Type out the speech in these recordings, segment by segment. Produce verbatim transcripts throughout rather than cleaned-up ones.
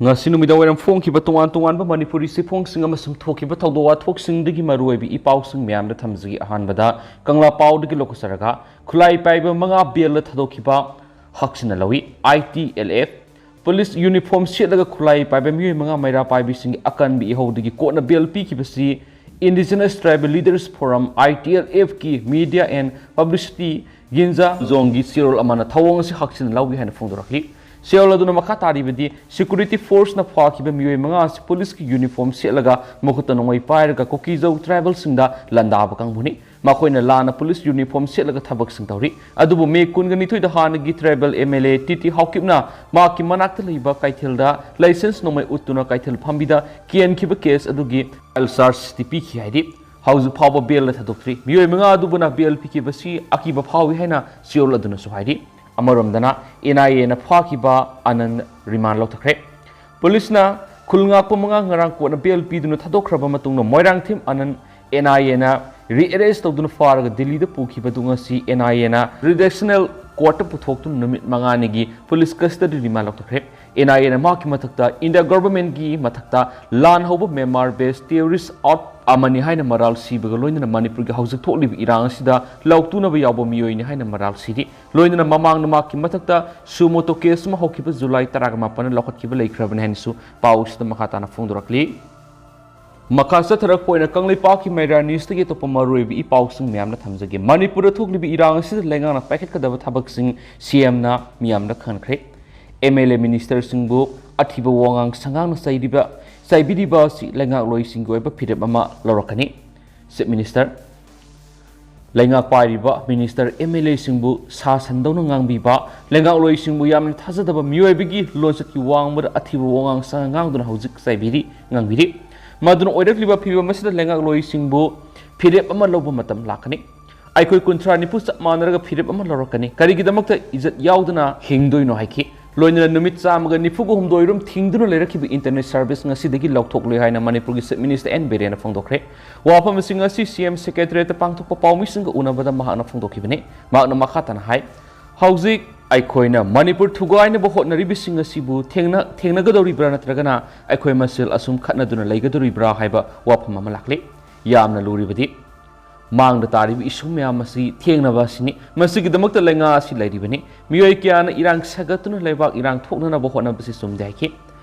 ꯉꯁꯤ ꯅꯨꯃꯤꯗꯥꯡꯋꯥꯏꯔꯝ ꯐꯣꯡꯈꯤꯕ ꯇꯣꯉꯥꯟ ꯇꯣꯉꯥꯟꯕ ꯃꯅꯤꯄꯨꯔꯤ ꯆꯦꯐꯣꯡꯁꯤꯡ ꯑꯃꯁꯨꯡ ꯊꯣꯛꯈꯤꯕ ꯊꯧꯗꯣꯛ ꯋꯥꯊꯣꯛꯁꯤꯡꯗꯒꯤ ꯃꯔꯨꯑꯣꯏꯕ ꯏ ꯄꯥꯎꯁꯤꯡ ꯃꯌꯥꯝꯗ ꯊꯝꯖꯒꯦ꯫ ꯑꯍꯥꯟꯕꯗ ꯀꯪꯂꯥ ꯄꯥꯎꯗꯒꯤ ꯂꯧꯈꯠꯆꯔꯒ, ꯈꯨꯠꯂꯥꯏ ꯄꯥꯏꯕ ꯃꯉꯥ ꯕꯦꯜꯗ ꯊꯥꯗꯣꯛꯈꯤꯕ ꯍꯛꯆꯤꯟꯅ ꯂꯧꯏ꯫ I T L F police uniform ꯁꯦꯠꯂꯒ ꯈꯨꯠꯂꯥꯏ ꯄꯥꯏꯕ ꯃꯤꯑꯣꯏ ꯃꯉꯥ ꯃꯩꯔꯥ ꯄꯥꯏꯕꯤꯁꯤꯡꯒꯤ ꯑꯀꯟꯕ ꯏꯍꯧꯗꯒꯤ ꯀꯣꯟꯅ ꯕꯦꯜ ꯄꯤꯈꯤꯕꯁꯤ Indigenous Tribal Leaders Forum, I T L F ꯀꯤ Media and Publicity ꯒꯤꯟꯖꯥ ꯖꯣꯟꯒꯤ ꯆꯦꯔꯣꯜ ꯑꯃꯅ ꯊꯧꯑꯣꯡ ꯑꯁꯤ ꯍꯛꯆꯤꯟꯅ ꯂꯧꯏ ꯍꯥꯏꯅ ꯐꯣꯡꯗꯣꯔꯛꯂꯤ꯫ ꯆꯦꯔꯣꯜ ꯑꯗꯨꯅ ꯃꯈꯥ ꯇꯥꯔꯤꯕꯗꯤ, ꯁꯦꯀ꯭ꯌꯨꯔꯤꯇꯤ ꯐꯣꯔꯁꯅ ꯐꯥꯈꯤꯕ ꯃꯤꯑꯣꯏ ꯃꯉꯥ ꯑꯁꯤ ꯄꯨꯂꯤꯁꯀꯤ ꯌꯨꯅꯤꯐꯣꯔꯝ ꯁꯦꯠꯂꯒ ꯃꯈꯨꯠꯇ ꯅꯣꯡꯃꯩ ꯄꯥꯏꯔꯒ ꯀꯨꯀꯤꯖꯧ ꯇ꯭ꯔꯥꯏꯕꯦꯜꯁꯤꯡꯗ ꯂꯥꯟꯗꯥꯕ ꯀꯥꯡꯕꯨꯅꯤ꯫ ꯃꯈꯣꯏꯅ ꯂꯥꯟꯅ ꯄꯨꯂꯤꯁ ꯌꯨꯅꯤꯐꯣꯔꯝ ꯁꯦꯠꯂꯒ ꯊꯕꯛꯁꯤꯡ ꯇꯧꯔꯤ꯫ ꯑꯗꯨꯕꯨ ꯃꯦ ꯀꯨꯟꯒ ꯅꯤꯊꯣꯏꯗ ꯍꯥꯟꯅꯒꯤ tribal M L A T T ꯍꯥꯎꯀꯤꯞꯅ ꯃꯍꯥꯛꯀꯤ ꯃꯅꯥꯛꯇ ꯂꯩꯕ ꯀꯩꯊꯦꯜꯗ ꯂꯥꯏꯁꯦꯟꯁ ꯅꯣꯡꯃꯩ ꯎꯠꯇꯨꯅ ꯀꯩꯊꯦꯜ ꯐꯝꯕꯤꯗ ꯀꯦꯟꯈꯤꯕ ꯀꯦꯁ ꯑꯗꯨꯒꯤ ꯐꯥꯏꯜ ꯆꯥꯔꯖꯇꯤ ꯄꯤꯈꯤ ꯍꯥꯏꯔꯤ꯫ ꯍꯧꯖꯤꯛ ꯐꯥꯎꯕ ꯕꯦꯜꯗ ꯊꯥꯗꯣꯛꯇ꯭ꯔꯤ꯫ ꯃꯤꯑꯣꯏ ꯃꯉꯥ ꯑꯗꯨꯕꯨꯅ ꯕꯦꯜ ꯄꯤꯈꯤꯕꯁꯤ ꯑꯀꯤꯕ ꯐꯥꯎꯏ ꯍꯥꯏꯅ ꯆꯦꯔꯣꯜ ꯑꯗꯨꯅꯁꯨ ꯍꯥꯏꯔꯤ꯫ ꯑꯃꯔꯣꯝꯗꯅ, ꯑꯦꯟ ꯑꯥꯏ ꯑꯦꯅ ꯐꯥꯈꯤꯕ ꯑꯅꯟ ꯔꯤꯃꯥꯟ ꯂꯧꯊꯈ꯭ꯔꯦ꯫ ꯄꯨꯂꯤꯁꯅ ꯈꯨꯜ ꯉꯥꯛꯄ ꯃꯉꯥ ꯉꯔꯥꯡ ꯀꯣꯟꯅ ꯕꯦꯜ ꯄꯤꯗꯨꯅ ꯊꯥꯗꯣꯛꯈ꯭ꯔꯕ ꯃꯇꯨꯡꯗ, ꯃꯣꯏꯔꯥꯡꯊꯦꯝ ꯑꯅꯟ ꯑꯦꯟ ꯑꯥꯏ ꯑꯦꯅ ꯔꯤꯑꯦꯔꯦꯁ ꯇꯧꯗꯨꯅ ꯐꯥꯔꯒ ꯗꯤꯜꯂꯤꯗ ꯄꯨꯈꯤꯕꯗꯨ ꯉꯁꯤ ꯑꯦꯟ ꯑꯥꯏ ꯑꯦꯅ ꯖꯨꯗꯤꯁꯅꯦꯜ ꯀꯣꯔꯠꯇ ꯄꯨꯊꯣꯛꯇꯨꯅ ꯅꯨꯃꯤꯠ ꯃꯉꯥꯅꯤꯒꯤ ꯄꯨꯂꯤꯁ ꯀꯁꯇꯗꯤ ꯔꯤꯃꯥꯟ ꯂꯧꯊꯈ꯭ꯔꯦ꯫ ꯑꯦꯟ ꯑꯥꯏ ꯑꯦꯅ ꯃꯍꯥꯛꯀꯤ ꯃꯊꯛꯇ ꯏꯟꯗꯤꯌꯥ ꯒꯚꯔꯟꯃꯦꯟꯠꯀꯤ ꯃꯊꯛꯇ ꯂꯥꯟ ꯍꯧꯕ ꯃ꯭ꯌꯥꯟꯃꯥꯔ ꯕꯦꯁ ꯇꯦꯔꯣꯔꯤꯁ ꯑꯥꯎꯠ ꯑꯃꯅꯤ ꯍꯥꯏꯅ ꯃꯔꯥꯜ ꯁꯤꯕꯒ ꯂꯣꯏꯅꯅ ꯃꯅꯤꯄꯨꯔꯒꯤ ꯍꯧꯖꯤꯛ ꯊꯣꯛꯂꯤꯕ ꯏꯔꯥꯡ ꯑꯁꯤꯗ ꯂꯥꯎꯇꯨꯅꯕ ꯌꯥꯎꯕ ꯃꯤꯑꯣꯏꯅꯤ ꯍꯥꯏꯅ ꯃꯔꯥꯜ ꯁꯤꯔꯤ꯫ ꯂꯣꯏꯅꯅ ꯃꯃꯥꯡꯗ ꯃꯍꯥꯛꯀꯤ ꯃꯊꯛꯇ ꯁꯨꯃꯣꯇꯣ ꯀꯦꯁ ꯑꯃ ꯍꯧꯈꯤꯕ ꯖꯨꯂꯥꯏ ꯇꯔꯥꯒ ꯃꯥꯄꯟꯗ ꯂꯧꯈꯠꯈꯤꯕ ꯂꯩꯈ꯭ꯔꯕꯅꯤ ꯍꯥꯏꯅꯁꯨ ꯄꯥꯎ ꯑꯁꯤꯗ ꯃꯈꯥ ꯇꯥꯅ ꯐꯣꯡꯗꯣꯔꯛꯂꯤ꯫ ꯃꯈꯥ ꯆꯠꯊꯔꯛꯄ ꯑꯣꯏꯅ ꯀꯪꯂꯩꯄꯥꯛꯀꯤ ꯃꯩꯔꯥ ꯅ꯭ꯌꯨꯁꯇꯒꯤ ꯑꯇꯣꯞꯄ ꯃꯔꯨꯑꯣꯏꯕ ꯏ ꯄꯥꯎꯁꯤꯡ ꯃꯌꯥꯝꯅ ꯊꯝꯖꯒꯦ꯫ ꯃꯅꯤꯄꯨꯔꯗ ꯊꯣꯛꯂꯤꯕ ꯏꯔꯥꯡ ꯑꯁꯤꯗ ꯂꯩꯉꯥꯛꯅ ꯄꯥꯏꯈꯠꯀꯗꯕ ꯊꯕꯛꯁꯤꯡ ꯁꯤ ꯑꯦꯝꯅ ꯃꯤꯌꯥꯝꯗ ꯈꯪꯍꯟꯈ꯭ꯔꯦ꯫ ꯑꯦꯝ ꯑꯦꯜ ꯑꯦ ꯃꯤꯅꯤꯁꯇꯔꯁꯤꯡꯕꯨ ꯑꯊꯤꯕ ꯋꯥꯉꯥꯡ ꯁꯉꯥꯡꯅ ꯆꯩꯔꯤꯕ, ꯆꯩꯕꯤꯔꯤꯕ ꯑꯁꯤ ꯂꯩꯉꯥꯛꯂꯣꯏꯁꯤꯡꯒꯤ ꯑꯣꯏꯕ ꯐꯤꯔꯦꯞ ꯑꯃ ꯂꯧꯔꯛꯀꯅꯤ꯫ ꯆꯤꯐ ꯃꯤꯅꯤꯁꯇꯔ, ꯂꯩꯉꯥꯛ ꯄꯥꯏꯔꯤꯕ ꯃꯤꯅꯤꯁꯇꯔ, ꯑꯦꯝ ꯑꯦꯜ ꯑꯦꯁꯤꯡꯕꯨ ꯁꯥ ꯁꯟꯗꯧꯅ ꯉꯥꯡꯕꯤꯕ, ꯂꯩꯉꯥꯛꯂꯣꯏꯁꯤꯡꯕꯨ ꯌꯥꯝꯅ ꯊꯥꯖꯗꯕ ꯃꯤꯑꯣꯏꯕꯒꯤ ꯂꯣꯟꯆꯠꯀꯤ ꯋꯥꯡꯃꯗ ꯑꯊꯤꯕ ꯋꯥꯉꯥꯡ ꯁꯉꯥꯡ ꯉꯥꯡꯗꯨꯅ ꯍꯧꯖꯤꯛ ꯆꯩꯕꯤꯔꯤ, ꯉꯥꯡꯕꯤꯔꯤ꯫ ꯃꯗꯨꯅ ꯑꯣꯏꯔꯛꯂꯤꯕ ꯐꯤꯕꯝ ꯑꯁꯤꯗ ꯂꯩꯉꯥꯛꯂꯣꯏꯁꯤꯡꯕꯨ ꯐꯤꯔꯦꯞ ꯑꯃ ꯂꯧꯕ ꯃꯇꯝ ꯂꯥꯛꯀꯅꯤ꯫ ꯑꯩꯈꯣꯏ ꯀꯨꯟꯊ꯭ꯔꯥ ꯅꯤꯐꯨ ꯆꯞ ꯃꯥꯟꯅꯔꯒ ꯐꯤꯔꯦꯞ ꯑꯃ ꯂꯧꯔꯛꯀꯅꯤ꯫ ꯀꯔꯤꯒꯤꯗꯃꯛꯇ ꯏꯖꯠ ꯌꯥꯎꯗꯅ ꯍꯤꯡꯗꯣꯏꯅꯣ ꯍꯥꯏꯈꯤ꯫ ꯂꯣꯏꯅꯅ ꯅꯨꯃꯤꯠ ꯆꯥꯝꯃꯒ ꯅꯤꯐꯨꯒ ꯍꯨꯝꯗꯣꯏ ꯔꯣꯝ ꯊꯤꯡꯗꯨꯅ ꯂꯩꯔꯛꯈꯤꯕ ꯏꯟꯇꯔꯅꯦꯠ ꯁꯔꯚꯤꯁ ꯉꯁꯤꯗꯒꯤ ꯂꯧꯊꯣꯛꯂꯣꯏ ꯍꯥꯏꯅ ꯃꯅꯤꯄꯨꯔꯒꯤ ꯆꯤꯐ ꯃꯤꯅꯤꯁꯇꯔ ꯑꯦꯟ ꯕꯤꯔꯦꯟꯅ ꯐꯣꯡꯗꯣꯛꯈ꯭ꯔꯦ꯫ ꯋꯥꯐꯝꯁꯤꯡ ꯑꯁꯤ ꯁꯤ ꯑꯦꯝ ꯁꯦꯀ꯭ꯔꯦꯇꯔꯤꯌꯦꯠꯇ ꯄꯥꯡꯊꯣꯛꯄ ꯄꯥꯎꯃꯤꯁꯤꯡꯒ ꯎꯅꯕꯗ ꯃꯍꯥꯛꯅ ꯐꯣꯡꯗꯣꯛꯈꯤꯕꯅꯤ꯫ ꯃꯍꯥꯛꯅ ꯃꯈꯥ ꯇꯥꯅ ꯍꯥꯏ, ꯍꯧꯖꯤꯛ ꯑꯩꯈꯣꯏꯅ ꯃꯅꯤꯄꯨꯔ ꯊꯨꯒꯥꯏꯅꯕ ꯍꯣꯠꯅꯔꯤꯕꯁꯤꯡ ꯑꯁꯤꯕꯨ ꯊꯦꯡꯅ-, ꯊꯦꯡꯅꯒꯗꯧꯔꯤꯕ꯭ꯔꯥ ꯅꯠꯇ꯭ꯔꯒꯅ ꯑꯩꯈꯣꯏ ꯃꯁꯦꯜ ꯑꯁꯨꯝ ꯈꯠꯅꯗꯨꯅ ꯂꯩꯒꯗꯧꯔꯤꯕ꯭ꯔꯥ ꯍꯥꯏꯕ ꯋꯥꯐꯝ ꯑꯃ ꯂꯥꯛꯂꯤ꯫ ꯌꯥꯝꯅ ꯂꯨꯔꯤꯕꯗꯤ ꯃꯥꯡꯗ ꯇꯥꯔꯤꯕ ꯏꯁꯨ ꯃꯌꯥꯝ ꯑꯁꯤ ꯊꯦꯡꯅꯕ ꯑꯁꯤꯅꯤ꯫ ꯃꯁꯤꯒꯤꯗꯃꯛꯇ ꯂꯩꯉꯥꯛ ꯑꯁꯤ ꯂꯩꯔꯤꯕꯅꯤ꯫ ꯃꯤꯑꯣꯏ ꯀꯌꯥꯅ ꯏꯔꯥꯡ ꯁꯥꯒꯠꯇꯨꯅ ꯂꯩꯕꯥꯛ ꯏꯔꯥꯡ ꯊꯣꯛꯅꯅꯕ ꯍꯣꯠꯅꯕꯁꯤ ꯆꯨꯝꯗꯦ ꯍꯥꯏꯈꯤ꯫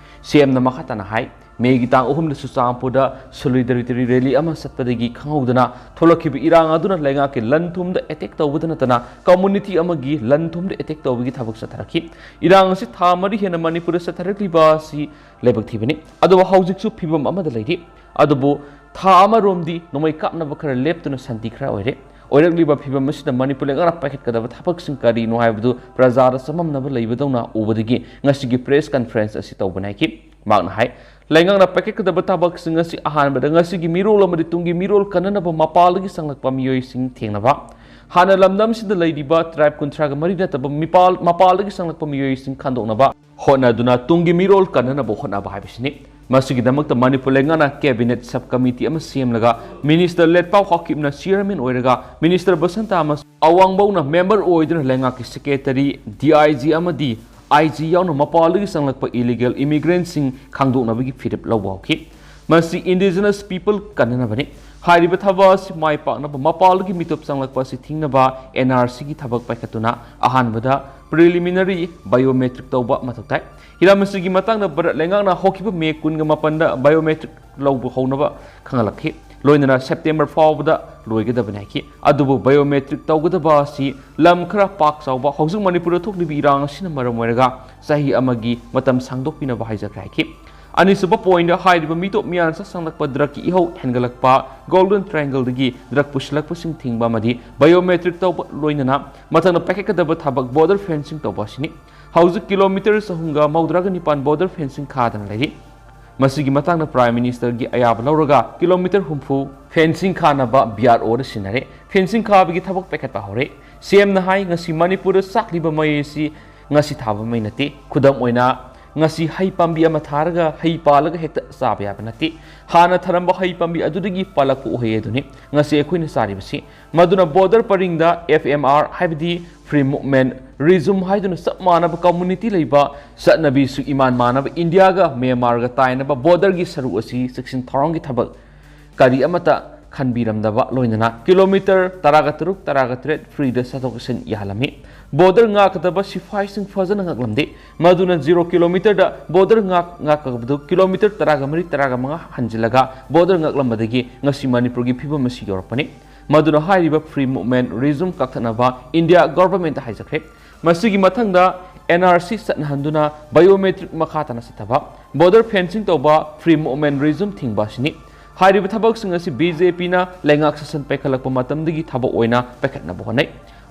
ꯁꯤ ꯑꯦꯝꯅ ꯃꯈꯥ ꯇꯥꯅ ꯍꯥꯏ, ꯃꯦꯒꯤ ꯇꯥꯡ ꯑꯍꯨꯝꯗ ꯆꯨꯔꯆꯥꯟꯄꯨꯔꯗ solidarity rally ꯑꯃ ꯆꯠꯄꯗꯒꯤ ꯈꯪꯍꯧꯗꯅ ꯊꯣꯛꯂꯛꯈꯤꯕ ꯏꯔꯥꯡ ꯑꯗꯨꯅ ꯂꯩꯉꯥꯛꯀꯤ ꯂꯟ ꯊꯨꯝꯗ attack ꯇꯧꯕꯗ ꯅꯠꯇꯅ community ꯑꯃꯒꯤ ꯂꯟ ꯊꯨꯝꯗ attack ꯇꯧꯕꯒꯤ ꯊꯕꯛ ꯆꯠꯊꯔꯛꯈꯤ꯫ ꯏꯔꯥꯡ ꯑꯁꯤ ꯊꯥ ꯃꯔꯤ ꯍꯦꯟꯅ ꯃꯅꯤꯄꯨꯔꯗ ꯆꯠꯊꯔꯛꯂꯤꯕ ꯑꯁꯤ ꯂꯥꯏꯕꯛ ꯊꯤꯕꯅꯤ꯫ ꯑꯗꯨꯕꯨ ꯍꯧꯖꯤꯛꯁꯨ ꯐꯤꯕꯝ ꯑꯃꯗ ꯂꯩꯔꯤ꯫ ꯑꯗꯨꯕꯨ ꯊꯥ ꯑꯃꯔꯣꯝꯗꯤ ꯅꯣꯡꯃꯩ ꯀꯥꯞꯅꯕ ꯈꯔ ꯂꯦꯞꯇꯨꯅ ꯁꯥꯟꯇꯤ ꯈꯔ ꯑꯣꯏꯔꯦ꯫ ꯑꯣꯏꯔꯛꯂꯤꯕ ꯐꯤꯕꯝ ꯑꯁꯤꯗ ꯃꯅꯤꯄꯨꯔ ꯂꯩꯉꯥꯛꯅ ꯄꯥꯏꯈꯠꯀꯗꯕ ꯊꯕꯛꯁꯤꯡ ꯀꯔꯤꯅꯣ ꯍꯥꯏꯕꯗꯨ ꯄ꯭ꯔꯖꯥꯗ ꯆꯃꯝꯅꯕ ꯂꯩꯕꯗꯧꯅ ꯎꯕꯗꯒꯤ ꯉꯁꯤꯒꯤ press conference ꯑꯁꯤ ꯇꯧꯕꯅꯤ ꯍꯥꯏꯈꯤ꯫ ꯃꯍꯥꯛꯅ ꯍꯥꯏ, ꯂꯩꯉꯥꯛꯅ ꯄꯥꯏꯈꯠꯀꯗꯕ ꯊꯕꯛꯁꯤꯡ ꯑꯁꯤ ꯑꯍꯥꯟꯕꯗ ꯉꯁꯤꯒꯤ ꯃꯤꯔꯣꯜ ꯑꯃꯗꯤ ꯇꯨꯡꯒꯤ ꯃꯤꯔꯣꯜ ꯀꯟꯅꯅꯕ ꯃꯄꯥꯜꯗꯒꯤ ꯆꯪꯂꯛꯄ ꯃꯤꯑꯣꯏꯁꯤꯡ ꯊꯦꯡꯅꯕ, ꯍꯥꯟꯅ ꯂꯝꯗꯝꯁꯤꯗ ꯂꯩꯔꯤꯕ tribe ꯀꯨꯟꯊ꯭ꯔꯥꯒ ꯃꯔꯤ ꯅꯠꯇꯕ ꯃꯤꯄꯥꯜ-, ꯃꯄꯥꯜꯗꯒꯤ ꯆꯪꯂꯛꯄ ꯃꯤꯑꯣꯏꯁꯤꯡ ꯈꯟꯗꯣꯛꯅꯕ ꯍꯣꯠꯅꯗꯨꯅ ꯇꯨꯡꯒꯤ ꯃꯤꯔꯣꯜ ꯀꯟꯅꯅꯕ ꯍꯣꯠꯅꯕ ꯍꯥꯏꯕꯁꯤꯅꯤ꯫ ꯃꯁꯤꯒꯤꯗꯃꯛꯇ ꯃꯅꯤꯄꯨꯔ ꯂꯩꯉꯥꯛꯅ cabinet sub committee ꯑꯃ ꯁꯦꯝꯂꯒ Minister ꯂꯦꯠꯄꯥꯎ ꯍꯥꯎꯀꯤꯞꯅ chairman ꯑꯣꯏꯔꯒ Minister ꯕꯁꯟꯇ ꯑꯃꯁꯨꯡ ꯑꯋꯥꯡꯕꯧꯅ member ꯑꯣꯏꯗꯨꯅ ꯂꯩꯉꯥꯛꯀꯤ secretary, D I G ꯑꯃꯗꯤ I G ꯌꯥꯎꯅ ꯃꯄꯥꯟꯗꯒꯤ ꯆꯪꯂꯛꯄ illegal immigrantꯁꯤꯡ ꯈꯪꯗꯣꯛꯅꯕꯒꯤ ꯐꯤꯔꯦꯞ ꯂꯧꯕ ꯍꯧꯈꯤ꯫ ꯃꯁꯤ indigenous people ꯀꯟꯅꯅꯕꯅꯤ꯫ ꯍꯥꯏꯔꯤꯕ ꯊꯕꯛ ꯑꯁꯤ ꯃꯥꯏ ꯄꯥꯛꯅꯕ ꯃꯄꯥꯟꯗꯒꯤ ꯃꯤꯇꯣꯞ ꯆꯪꯂꯛꯄ ꯑꯁꯤ ꯊꯤꯡꯅꯕ N R Cꯒꯤ ꯊꯕꯛ ꯄꯥꯏꯈꯠꯇꯨꯅ ꯑꯍꯥꯟꯕꯗ preliminary biometric ꯇꯧꯕ ꯃꯊꯧ ꯇꯥꯏ꯫ ꯍꯤꯔꯝ ꯑꯁꯤꯒꯤ ꯃꯇꯥꯡꯗ ꯚꯥꯔꯠ ꯂꯩꯉꯥꯛꯅ ꯍꯧꯈꯤꯕ ꯃꯦ ꯀꯨꯟꯒ ꯃꯥꯄꯟꯗ biometric ꯂꯧꯕ ꯍꯧꯅꯕ ꯈꯪꯍꯜꯂꯛꯈꯤ꯫ ꯂꯣꯏꯅꯅ ꯁꯦꯞꯇꯦꯝꯕꯔ ꯐꯥꯎꯕꯗ ꯂꯣꯏꯒꯗꯕꯅꯤ ꯍꯥꯏꯈꯤ꯫ ꯑꯗꯨꯕꯨ biometric ꯇꯧꯒꯗꯕ ꯑꯁꯤ ꯂꯝ ꯈꯔ ꯄꯥꯛ ꯆꯥꯎꯕ ꯍꯧꯖꯤꯛ ꯃꯅꯤꯄꯨꯔꯗ ꯊꯣꯛꯂꯤꯕ ꯏꯔꯥꯡ ꯑꯁꯤꯅ ꯃꯔꯝ ꯑꯣꯏꯔꯒ ꯆꯍꯤ ꯑꯃꯒꯤ ꯃꯇꯝ ꯁꯥꯡꯗꯣꯛꯄꯤꯅꯕ ꯍꯥꯏꯖꯈ꯭ꯔꯦ ꯍꯥꯏꯈꯤ꯫ ꯑꯅꯤꯁꯨꯕ point, ꯍꯥꯏꯔꯤꯕ ꯃꯤꯇꯣꯞ ꯃꯤꯌꯥꯟ ꯆꯪꯂꯛꯄ drugꯀꯤ ꯏꯍꯧ ꯍꯦꯟꯒꯠꯂꯛꯄ, Golden Triangleꯗꯒꯤ drug ꯄꯨꯁꯤꯜꯂꯛꯄꯁꯤꯡ ꯊꯤꯡꯕ ꯑꯃꯗꯤ biometric ꯇꯧꯕ ꯂꯣꯏꯅꯅ ꯃꯊꯪꯗ ꯄꯥꯏꯈꯠꯀꯗꯕ ꯊꯕꯛ border fencing ꯇꯧꯕ ꯑꯁꯤꯅꯤ꯫ ꯍꯧꯖꯤꯛ kilometre ꯆꯍꯨꯝꯒ ꯃꯧꯗ꯭ꯔꯥꯒ ꯅꯤꯄꯥꯟ border fencing ꯈꯥꯗꯅ ꯂꯩꯔꯤ꯫ ꯃꯁꯤꯒꯤ ꯃꯇꯥꯡꯗ Prime Ministerꯒꯤ ꯑꯌꯥꯕ ꯂꯧꯔꯒ kilometre ꯍꯨꯝꯐꯨ fencing ꯈꯥꯅꯕ B R Oꯗ ꯁꯤꯟꯅꯔꯦ꯫ Fencing ꯈꯥꯕꯒꯤ ꯊꯕꯛ ꯄꯥꯏꯈꯠꯄ ꯍꯧꯔꯦ꯫ C Mꯅ ꯍꯥꯏ, ꯉꯁꯤ ꯃꯅꯤꯄꯨꯔꯗ ꯆꯥꯛꯂꯤꯕ ꯃꯩ ꯑꯁꯤ ꯉꯁꯤ ꯊꯥꯕ ꯃꯩ ꯅꯠꯇꯦ꯫ ꯈꯨꯗꯝ ꯑꯣꯏꯅ, ꯉꯁꯤ ꯍꯩ ꯄꯥꯝꯕꯤ ꯑꯃ ꯊꯥꯔꯒ ꯍꯩ ꯄꯥꯜꯂꯒ ꯍꯦꯛꯇ ꯆꯥꯕ ꯌꯥꯕ ꯅꯠꯇꯦ꯫ ꯍꯥꯟꯅ ꯊꯥꯔꯝꯕ ꯍꯩ ꯄꯥꯝꯕꯤ ꯑꯗꯨꯗꯒꯤ ꯄꯥꯜꯂꯛꯄ ꯎꯍꯩ ꯑꯗꯨꯅꯤ ꯉꯁꯤ ꯑꯩꯈꯣꯏꯅ ꯆꯥꯔꯤꯕꯁꯤ꯫ ꯃꯗꯨꯅ ꯕꯣꯔꯗꯔ ꯄꯔꯤꯡꯗ F M R, ꯍꯥꯏꯕꯗꯤ Free Movement Regime ꯍꯥꯏꯗꯨꯅ ꯆꯞ ꯃꯥꯟꯅꯕ ꯀꯝꯃ꯭ꯌꯨꯅꯤꯇꯤ ꯂꯩꯕ, ꯆꯠꯅꯕꯤꯁꯨ ꯏꯃꯥꯟ ꯃꯥꯟꯅꯕ ꯏꯟꯗꯤꯌꯥꯒ ꯃ꯭ꯌꯥꯟꯃꯥꯔꯒ ꯇꯥꯏꯅꯕ ꯕꯣꯔꯗꯔꯒꯤ ꯁꯔꯨꯛ ꯑꯁꯤ ꯆꯦꯛꯁꯤꯟ ꯊꯧꯔꯥꯡꯒꯤ ꯊꯕꯛ ꯀꯔꯤ ꯑꯃꯠꯇ ꯈꯟꯕꯤꯔꯝꯗꯕ ꯂꯣꯏꯅꯅ ꯀꯤꯂꯣꯃꯤꯇꯔ ꯇꯔꯥꯒ ꯇꯔꯨꯛ, ꯇꯔꯥꯒ ꯇꯔꯦꯠ ꯐ꯭ꯔꯤꯗ ꯆꯠꯊꯣꯛ ꯆꯠꯁꯤꯟ ꯌꯥꯍꯜꯂꯝꯃꯤ꯫ ꯕꯣꯔꯗꯔ ꯉꯥꯛꯀꯗꯕ ꯁꯤꯐꯥꯏꯁꯤꯡ ꯐꯖꯅ ꯉꯛꯂꯝꯗꯦ꯫ ꯃꯗꯨꯅ ꯖꯤꯔꯣ ꯀꯤꯂꯣꯃꯤꯇꯔꯗ ꯕꯣꯔꯗꯔ ꯉꯥꯛ-, ꯉꯥꯛꯀꯗꯕꯗꯨ ꯀꯤꯂꯣꯃꯤꯇꯔ ꯇꯔꯥꯒ ꯃꯔꯤ, ꯇꯔꯥꯒ ꯃꯉꯥ ꯍꯟꯖꯤꯜꯂꯒ ꯕꯣꯔꯗꯔ ꯉꯥꯛꯂꯝꯕꯗꯒꯤ ꯉꯁꯤ ꯃꯅꯤꯄꯨꯔꯒꯤ ꯐꯤꯕꯝ ꯑꯁꯤ ꯌꯧꯔꯛꯄꯅꯤ꯫ ꯃꯗꯨꯅ ꯍꯥꯏꯔꯤꯕ Free Movement Regime ꯀꯛꯊꯠꯅꯕ ꯏꯟꯗꯤꯌꯥ ꯒꯣꯚꯔꯟꯃꯦꯟꯠꯇ ꯍꯥꯏꯖꯈ꯭ꯔꯦ꯫ ꯃꯁꯤꯒꯤ ꯃꯊꯪꯗ N R C ꯆꯠꯅꯍꯟꯗꯨꯅ biometric ꯃꯈꯥ ꯇꯥꯅ ꯆꯠꯊꯕ, border fencing ꯇꯧꯕ, Free Movement Regime ꯊꯤꯡꯕ ꯑꯁꯤꯅꯤ꯫ ꯍꯥꯏꯔꯤꯕ ꯊꯕꯛꯁꯤꯡ ꯑꯁꯤ B J P ꯅ ꯂꯩꯉꯥꯛ ꯁꯥꯁꯟ ꯄꯥꯏꯈꯠꯂꯛꯄ ꯃꯇꯝꯗꯒꯤ ꯊꯕꯛ ꯑꯣꯏꯅ ꯄꯥꯏꯈꯠꯅꯕ ꯍꯣꯠꯅꯩ꯫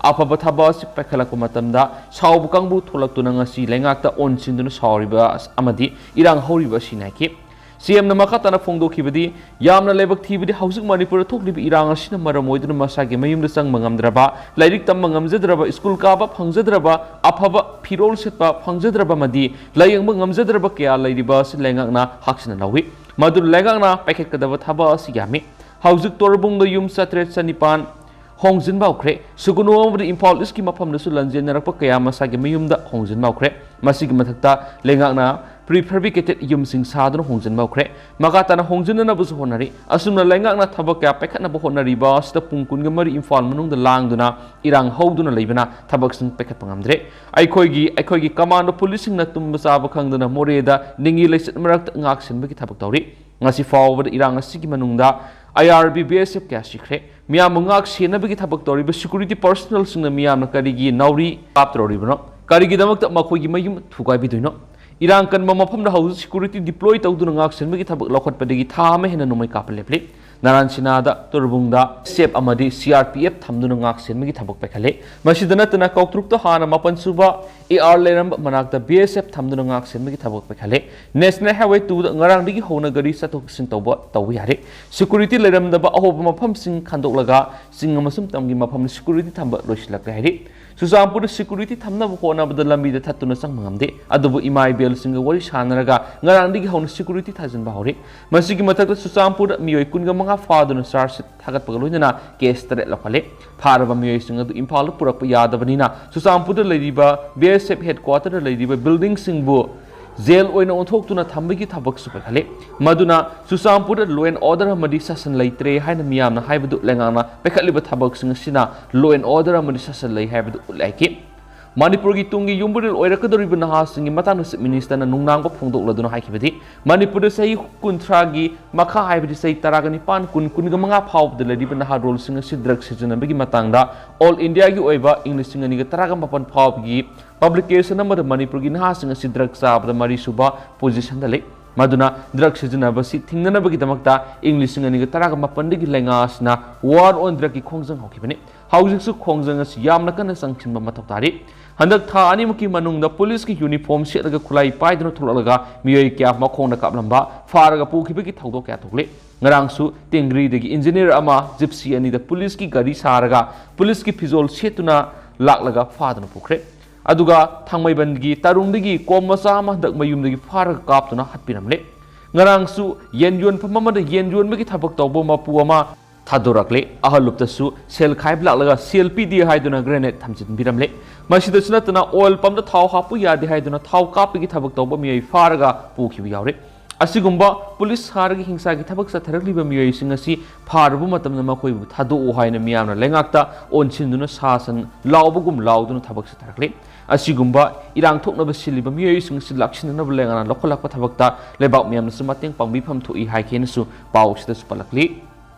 ꯑꯐꯕ ꯊꯕꯛ ꯑꯁꯤ ꯄꯥꯏꯈꯠꯂꯛꯄ ꯃꯇꯝꯗ ꯁꯥꯎꯕ ꯀꯥꯡꯕꯨ ꯊꯣꯛꯂꯛꯇꯨꯅ ꯉꯁꯤ ꯂꯩꯉꯥꯛꯇ ꯑꯣꯟꯁꯤꯟꯗꯨꯅ ꯁꯥꯎꯔꯤꯕ ꯑꯃꯗꯤ ꯏꯔꯥꯡ ꯍꯧꯔꯤꯕ ꯑꯁꯤꯅꯤ ꯍꯥꯏꯈꯤ꯫ C M ꯅ ꯃꯈꯥ ꯇꯥꯅ ꯐꯣꯡꯗꯣꯛꯈꯤꯕꯗꯤ, ꯌꯥꯝꯅ ꯂꯥꯏꯕꯛ ꯊꯤꯕꯗꯤ ꯍꯧꯖꯤꯛ ꯃꯅꯤꯄꯨꯔꯗ ꯊꯣꯛꯂꯤꯕ ꯏꯔꯥꯡ ꯑꯁꯤꯅ ꯃꯔꯝ ꯑꯣꯏꯗꯨꯅ ꯃꯁꯥꯒꯤ ꯃꯌꯨꯝꯗ ꯆꯪꯕ ꯉꯝꯗ꯭ꯔꯕ, ꯂꯥꯏꯔꯤꯛ ꯇꯝꯕ ꯉꯝꯖꯗ꯭ꯔꯕ, ꯁ꯭ꯀꯨꯜ ꯀꯥꯕ ꯐꯪꯖꯗ꯭ꯔꯕ, ꯑꯐꯕ ꯐꯤꯔꯣꯜ ꯁꯦꯠꯄ ꯐꯪꯖꯗ꯭ꯔꯕ ꯑꯃꯗꯤ ꯂꯥꯌꯦꯡꯕ ꯉꯝꯖꯗ꯭ꯔꯕ ꯀꯌꯥ ꯂꯩꯔꯤꯕ ꯑꯁꯤ ꯂꯩꯉꯥꯛꯅ ꯍꯥꯛꯆꯤꯟꯅ ꯂꯧꯏ꯫ ꯃꯗꯨꯅ ꯂꯩꯉꯥꯛꯅ ꯄꯥꯏꯈꯠꯀꯗꯕ ꯊꯕꯛ ꯑꯁꯤ ꯌꯥꯝꯃꯤ꯫ ꯍꯧꯖꯤꯛ ꯇꯣꯔꯕꯨꯡꯗ ꯌꯨꯝ ꯆꯥꯇ꯭ꯔꯦꯠ ꯆꯅꯤꯄꯥꯟ ꯍꯣꯡꯖꯤꯟꯕ ꯍꯧꯈ꯭ꯔꯦ꯫ ꯁꯨꯒꯨꯅꯨ ꯑꯃꯗꯤ ꯏꯝꯐꯥꯜ ꯏꯁꯀꯤ ꯃꯐꯝꯗꯁꯨ ꯂꯥꯟꯖꯦꯟꯅꯔꯛꯄ ꯀꯌꯥ ꯃꯁꯥꯒꯤ ꯃꯌꯨꯝꯗ ꯍꯣꯡꯖꯤꯟꯕ ꯍꯧꯈ꯭ꯔꯦ꯫ ꯃꯁꯤꯒꯤ ꯃꯊꯛꯇ ꯂꯩꯉꯥꯛꯅ prefabricated ꯌꯨꯝꯁꯤꯡ ꯁꯥꯗꯨꯅ ꯍꯣꯡꯖꯤꯟꯕ ꯍꯧꯈ꯭ꯔꯦ꯫ ꯃꯈꯥ ꯇꯥꯅ ꯍꯣꯡꯖꯤꯟꯅꯅꯕꯁꯨ ꯍꯣꯠꯅꯔꯤ꯫ ꯑꯁꯨꯝꯅ ꯂꯩꯉꯥꯛꯅ ꯊꯕꯛ ꯀꯌꯥ ꯄꯥꯏꯈꯠꯅꯕ ꯍꯣꯠꯅꯔꯤꯕ ꯑꯁꯤꯗ ꯄꯨꯡ ꯀꯨꯟꯒ ꯃꯔꯤ ꯏꯝꯐꯥꯜ ꯃꯅꯨꯡꯗ ꯂꯥꯡꯗꯨꯅ ꯏꯔꯥꯡ ꯍꯧꯗꯨꯅ ꯂꯩꯕꯅ ꯊꯕꯛꯁꯤꯡ ꯄꯥꯏꯈꯠꯄ ꯉꯝꯗ꯭ꯔꯦ꯫ ꯑꯩꯈꯣꯏꯒꯤ, ꯑꯩꯈꯣꯏꯒꯤ ꯀꯃꯥꯟꯗꯣ ꯄꯨꯂꯤꯁꯁꯤꯡꯅ ꯇꯨꯝꯕ ꯆꯥꯕ ꯈꯪꯗꯅ ꯃꯣꯔꯦꯗ ꯅꯤꯡꯒꯤ ꯂꯩꯆꯠ ꯃꯔꯛꯇ ꯉꯥꯛ ꯁꯦꯟꯕꯒꯤ ꯊꯕꯛ ꯇꯧꯔꯤ꯫ ꯉꯁꯤ ꯐꯥꯎꯕꯗ ꯏꯔꯥꯡ ꯑꯁꯤꯒꯤ ꯃꯅꯨꯡꯗ I R B, B S F ꯀꯌꯥ ꯁꯤꯈ꯭ꯔꯦ꯫ ꯃꯤꯌꯥꯝꯕꯨ ꯉꯥꯛ ꯁꯦꯟꯅꯕꯒꯤ ꯊꯕꯛ ꯇꯧꯔꯤꯕ security personnelꯁꯤꯡꯅ ꯃꯤꯌꯥꯝꯅ ꯀꯔꯤꯒꯤ ꯅꯥꯎꯔꯤ ꯀꯥꯞꯇꯧꯔꯤꯕꯅꯣ? ꯀꯔꯤꯒꯤꯗꯃꯛꯇ ꯃꯈꯣꯏꯒꯤ ꯃꯌꯨꯝ ꯊꯨꯒꯥꯏꯕꯤꯗꯣꯏꯅꯣ? ꯏꯔꯥꯡ ꯀꯟꯕ ꯃꯐꯝꯗ ꯍꯧꯖꯤꯛ security deploy ꯇꯧꯗꯨꯅ ꯉꯥꯛ ꯁꯦꯟꯕꯒꯤ ꯊꯕꯛ ꯂꯧꯈꯠꯄꯗꯒꯤ ꯊꯥ ꯑꯃ ꯍꯦꯟꯅ ꯅꯣꯡꯃꯩ ꯀꯥꯞꯄ ꯂꯦꯞꯂꯤ꯫ ꯅꯥꯔꯥꯟ ꯁꯤꯅꯥꯗ, ꯇꯣꯔꯕꯨꯡꯗ ꯁꯦꯞ ꯑꯃꯗꯤ C R P F ꯊꯝꯗꯨꯅ ꯉꯥꯛ ꯁꯦꯟꯕꯒꯤ ꯊꯕꯛ ꯄꯥꯏꯈꯠꯂꯦ꯫ ꯃꯁꯤꯗ ꯅꯠꯇꯅ ꯀꯧꯇ꯭ꯔꯨꯛꯇ ꯍꯥꯟꯅ ꯃꯥꯄꯟ ꯁꯨꯕ A R ꯂꯩꯔꯝꯕ ꯃꯅꯥꯛꯇ B S F ꯊꯝꯗꯨꯅ ꯉꯥꯛ ꯁꯦꯟꯕꯒꯤ ꯊꯕꯛ ꯄꯥꯏꯈꯠꯂꯦ꯫ National Highway twoꯗ ꯉꯔꯥꯡꯗꯒꯤ ꯍꯧꯅ ꯒꯥꯔꯤ ꯆꯠꯊꯣꯛ ꯆꯠꯁꯤꯟ ꯇꯧꯕ, ꯇꯧꯕ ꯌꯥꯔꯦ꯫ Security ꯂꯩꯔꯝꯗꯕ ꯑꯍꯣꯕ ꯃꯐꯝꯁꯤꯡ ꯈꯟꯗꯣꯛꯂꯒ ꯆꯤꯡ ꯑꯃꯁꯨꯡ ꯇꯝꯒꯤ ꯃꯐꯝꯗ security ꯊꯝꯕ ꯂꯣꯏꯁꯤꯜꯂꯛꯂꯦ ꯍꯥꯏꯔꯤ꯫ ꯆꯨꯔꯆꯥꯟꯄꯨꯔꯗ ꯁꯦꯀ꯭ꯌꯨꯔꯤꯇꯤ ꯊꯝꯅꯕ ꯍꯣꯠꯅꯕꯗ ꯂꯝꯕꯤꯗ ꯊꯠꯇꯨꯅ ꯆꯪꯕ ꯉꯝꯗꯦ꯫ ꯑꯗꯨꯕꯨ ꯏꯃꯥ ꯏꯕꯦꯜꯁꯤꯡꯒ ꯋꯥꯔꯤ ꯁꯥꯟꯅꯔꯒ ꯉꯔꯥꯡꯗꯒꯤ ꯍꯧꯅ ꯁꯦꯀ꯭ꯌꯨꯔꯤꯇꯤ ꯊꯥꯖꯤꯟꯕ ꯍꯧꯔꯦ꯫ ꯃꯁꯤꯒꯤ ꯃꯊꯛꯇ ꯆꯨꯔꯆꯥꯟꯄꯨꯔꯗ ꯃꯤꯑꯣꯏ ꯀꯨꯟꯒ ꯃꯉꯥ ꯐꯥꯗꯨꯅ ꯆꯥꯔꯖ ꯁꯤꯠ ꯊꯥꯒꯠꯄꯒ ꯂꯣꯏꯅꯅ ꯀꯦꯁ ꯇꯔꯦꯠ ꯂꯧꯈꯠꯂꯦ꯫ ꯐꯥꯔꯕ ꯃꯤꯑꯣꯏꯁꯤꯡ ꯑꯗꯨ ꯏꯝꯐꯥꯜꯗ ꯄꯨꯔꯛꯄ ꯌꯥꯗꯕꯅꯤꯅ ꯆꯨꯔꯆꯥꯟꯄꯨꯔꯗ ꯂꯩꯔꯤꯕ ꯕꯤ ꯑꯦꯁ ꯑꯦꯐ ꯍꯦꯗꯀ꯭ꯋꯥꯇꯔꯗ ꯂꯩꯔꯤꯕ ꯕꯤꯜꯗꯤꯡꯁꯤꯡꯕꯨ ꯖꯦꯜ ꯑꯣꯏꯅ ꯑꯣꯟꯊꯣꯛꯇꯨꯅ ꯊꯝꯕꯒꯤ ꯊꯕꯛꯁꯨ ꯄꯥꯏꯈꯠꯂꯤ꯫ ꯃꯗꯨꯅ ꯆꯨꯔꯆꯥꯟꯄꯨꯔꯗ law and order ꯑꯃꯗꯤ ꯁꯥꯁꯟ ꯂꯩꯇ꯭ꯔꯦ ꯍꯥꯏꯅ ꯃꯤꯌꯥꯝꯅ ꯍꯥꯏꯕꯗꯨ ꯂꯩꯉꯥꯛꯅ ꯄꯥꯏꯈꯠꯂꯤꯕ ꯊꯕꯛꯁꯤꯡ ꯑꯁꯤꯅ law and order ꯑꯃꯗꯤ ꯁꯥꯁꯟ ꯂꯩ ꯍꯥꯏꯕꯗꯨ ꯎꯠꯂꯦ ꯍꯥꯏꯈꯤ꯫ ꯃꯅꯤꯄꯨꯔꯒꯤ ꯇꯨꯡꯒꯤ ꯌꯨꯝꯕꯨꯔꯦꯜ ꯑꯣꯏꯔꯛꯀꯗꯧꯔꯤꯕ ꯅꯍꯥꯁꯤꯡꯒꯤ ꯃꯇꯥꯡꯗ ꯆꯤꯐ ꯃꯤꯅꯤꯁꯇꯔꯅ ꯅꯨꯡꯅꯥꯡꯕ ꯐꯣꯡꯗꯣꯛꯂꯗꯨꯅ ꯍꯥꯏꯈꯤꯕꯗꯤ, ꯃꯅꯤꯄꯨꯔꯗ ꯆꯍꯤ ꯀꯨꯟꯊ꯭ꯔꯥꯒꯤ ꯃꯈꯥ, ꯍꯥꯏꯕꯗꯤ ꯆꯍꯤ ꯇꯔꯥꯒ ꯅꯤꯄꯥꯟ, ꯀꯨꯟ, ꯀꯨꯟꯒ ꯃꯉꯥ ꯐꯥꯎꯕꯗ ꯂꯩꯔꯤꯕ ꯅꯍꯥꯔꯣꯜꯁꯤꯡ ꯑꯁꯤ ꯗ꯭ꯔꯒ ꯁꯤꯖꯤꯟꯅꯕꯒꯤ ꯃꯇꯥꯡꯗ all India ꯒꯤ ꯑꯣꯏꯕ ꯏꯪ ꯂꯤꯁꯤꯡ ꯑꯅꯤꯒ ꯇꯔꯥꯒ ꯃꯥꯄꯟ ꯐꯥꯎꯕꯒꯤ ꯄꯕ꯭ꯂꯤꯀꯦꯁꯟ ꯑꯃꯗ ꯃꯅꯤꯄꯨꯔꯒꯤ ꯅꯍꯥꯁꯤꯡ ꯑꯁꯤ ꯗ꯭ꯔꯒ ꯆꯥꯕꯗ ꯃꯔꯤꯁꯨꯕ ꯄꯣꯖꯤꯁꯟꯗ ꯂꯩ꯫ ꯃꯗꯨꯅ ꯗ꯭ꯔꯒ ꯁꯤꯖꯤꯟꯅꯕꯁꯤ ꯊꯤꯡꯅꯅꯕꯒꯤꯗꯃꯛꯇ ꯏꯪ ꯂꯤꯁꯤꯡ ꯑꯅꯤꯒ ꯇꯔꯥꯒ ꯃꯥꯄꯟꯗꯒꯤ ꯂꯩꯉꯥꯛ ꯑꯁꯤꯅ War on Drug ꯀꯤ ꯈꯣꯡꯖꯪ ꯍꯧꯈꯤꯕꯅꯤ꯫ ꯍꯧꯖꯤꯛꯁꯨ ꯈꯣꯡꯖꯪ ꯑꯁꯤ ꯌꯥꯝꯅ ꯀꯟꯅ ꯆꯪꯁꯤꯟꯕ ꯃꯊꯧ ꯇꯥꯔꯤ꯫ ꯍꯟꯗꯛ ꯊꯥ ꯑꯅꯤꯃꯨꯛꯀꯤ ꯃꯅꯨꯡꯗ ꯄꯨꯂꯤꯁꯀꯤ ꯌꯨꯅꯤꯐꯣꯔꯝ ꯁꯦꯠꯂꯒ ꯈꯨꯠꯂꯥꯏ ꯄꯥꯏꯗꯨꯅ ꯊꯣꯛꯂꯛꯂꯒ ꯃꯤꯑꯣꯏ ꯀꯌꯥ ꯃꯈꯣꯡꯗ ꯀꯥꯞꯂꯝꯕ, ꯐꯥꯔꯒ ꯄꯨꯈꯤꯕꯒꯤ ꯊꯧꯗꯣꯛ ꯀꯌꯥ ꯊꯣꯛꯂꯤ꯫ ꯉꯔꯥꯡꯁꯨ ꯇꯦꯡꯒ꯭ꯔꯤꯗꯒꯤ ꯏꯟꯖꯤꯅꯤꯌꯔ ꯑꯃ ꯖꯤꯞꯁꯤ ꯑꯅꯤꯗ ꯄꯨꯂꯤꯁꯀꯤ ꯒꯥꯔꯤ ꯁꯥꯔꯒ ꯄꯨꯂꯤꯁꯀꯤ ꯐꯤꯖꯣꯜ ꯁꯦꯠꯇꯨꯅ ꯂꯥꯛꯂꯒ ꯐꯥꯗꯨꯅ ꯄꯨꯈ꯭ꯔꯦ꯫ ꯑꯗꯨꯒ ꯊꯥꯡꯃꯩꯕꯟꯒꯤ ꯇꯔꯨꯡꯗꯒꯤ ꯀꯣꯝ ꯃꯆꯥ ꯑꯃ ꯍꯟꯗꯛ ꯃꯌꯨꯝꯗꯒꯤ ꯐꯥꯔꯒ ꯀꯥꯞꯇꯨꯅ ꯍꯥꯠꯄꯤꯔꯝꯂꯦ꯫ ꯉꯔꯥꯡꯁꯨ ꯌꯦꯟ ꯌꯣꯟꯐꯝ ꯑꯃꯗ ꯌꯦꯟ ꯌꯣꯟꯕꯒꯤ ꯊꯕꯛ ꯇꯧꯕ ꯃꯄꯨ ꯑꯃ ꯊꯥꯗꯣꯔꯛꯂꯦ꯫ ꯑꯍꯜ ꯂꯨꯞꯇꯁꯨ ꯁꯦꯜ ꯈꯥꯏꯕ ꯂꯥꯛꯂꯒ ꯁꯦꯜ ꯄꯤꯗꯦ ꯍꯥꯏꯗꯨꯅ ꯒ꯭ꯔꯦꯅꯦꯗ ꯊꯝꯖꯤꯟꯕꯤꯔꯝꯂꯦ꯫ ꯃꯁꯤꯗꯁꯨ ꯅꯠꯇꯅ ꯑꯣꯏꯜ ꯄꯝꯗ ꯊꯥꯎ ꯍꯥꯞꯄꯨ ꯌꯥꯗꯦ ꯍꯥꯏꯗꯨꯅ ꯊꯥꯎ ꯀꯥꯞꯄꯒꯤ ꯊꯕꯛ ꯇꯧꯕ ꯃꯤꯑꯣꯏ ꯐꯥꯔꯒ ꯄꯨꯈꯤꯕ ꯌꯥꯎꯔꯦ꯫ ꯑꯁꯤꯒꯨꯝꯕ ꯄꯨꯂꯤꯁ ꯁꯥꯔꯒ ꯍꯤꯡꯁꯥꯒꯤ ꯊꯕꯛ ꯆꯠꯊꯔꯛꯂꯤꯕ ꯃꯤꯑꯣꯏꯁꯤꯡ ꯑꯁꯤ ꯐꯥꯔꯕ ꯃꯇꯝꯗ ꯃꯈꯣꯏꯕꯨ ꯊꯥꯗꯣꯛꯎ ꯍꯥꯏꯅ ꯃꯤꯌꯥꯝꯅ ꯂꯩꯉꯥꯛꯇ ꯑꯣꯟꯁꯤꯟꯗꯨꯅ ꯁꯥꯁꯟ ꯂꯥꯎꯕꯒꯨꯝ ꯂꯥꯎꯗꯨꯅ ꯊꯕꯛ ꯆꯠꯊꯔꯛꯂꯤ꯫ ꯑꯁꯤꯒꯨꯝꯕ ꯏꯔꯥꯡ ꯊꯣꯛꯅꯕ ꯁꯤꯜꯂꯤꯕ ꯃꯤꯑꯣꯏꯁꯤꯡ ꯑꯁꯤ ꯂꯥꯛꯁꯤꯟꯅꯅꯕ ꯂꯩꯉꯥꯛꯅ ꯂꯧꯈꯠꯂꯛꯄ ꯊꯕꯛꯇ ꯂꯩꯕꯥꯛ ꯃꯤꯌꯥꯝꯅꯁꯨ ꯃꯇꯦꯡ ꯄꯥꯡꯕꯤꯐꯝ ꯊꯣꯛꯏ ꯍꯥꯏꯈꯤ ꯍꯥꯏꯅꯁꯨ ꯄꯥꯎ ꯑꯁꯤꯗꯁꯨ ꯄꯜꯂꯛꯂꯤ꯫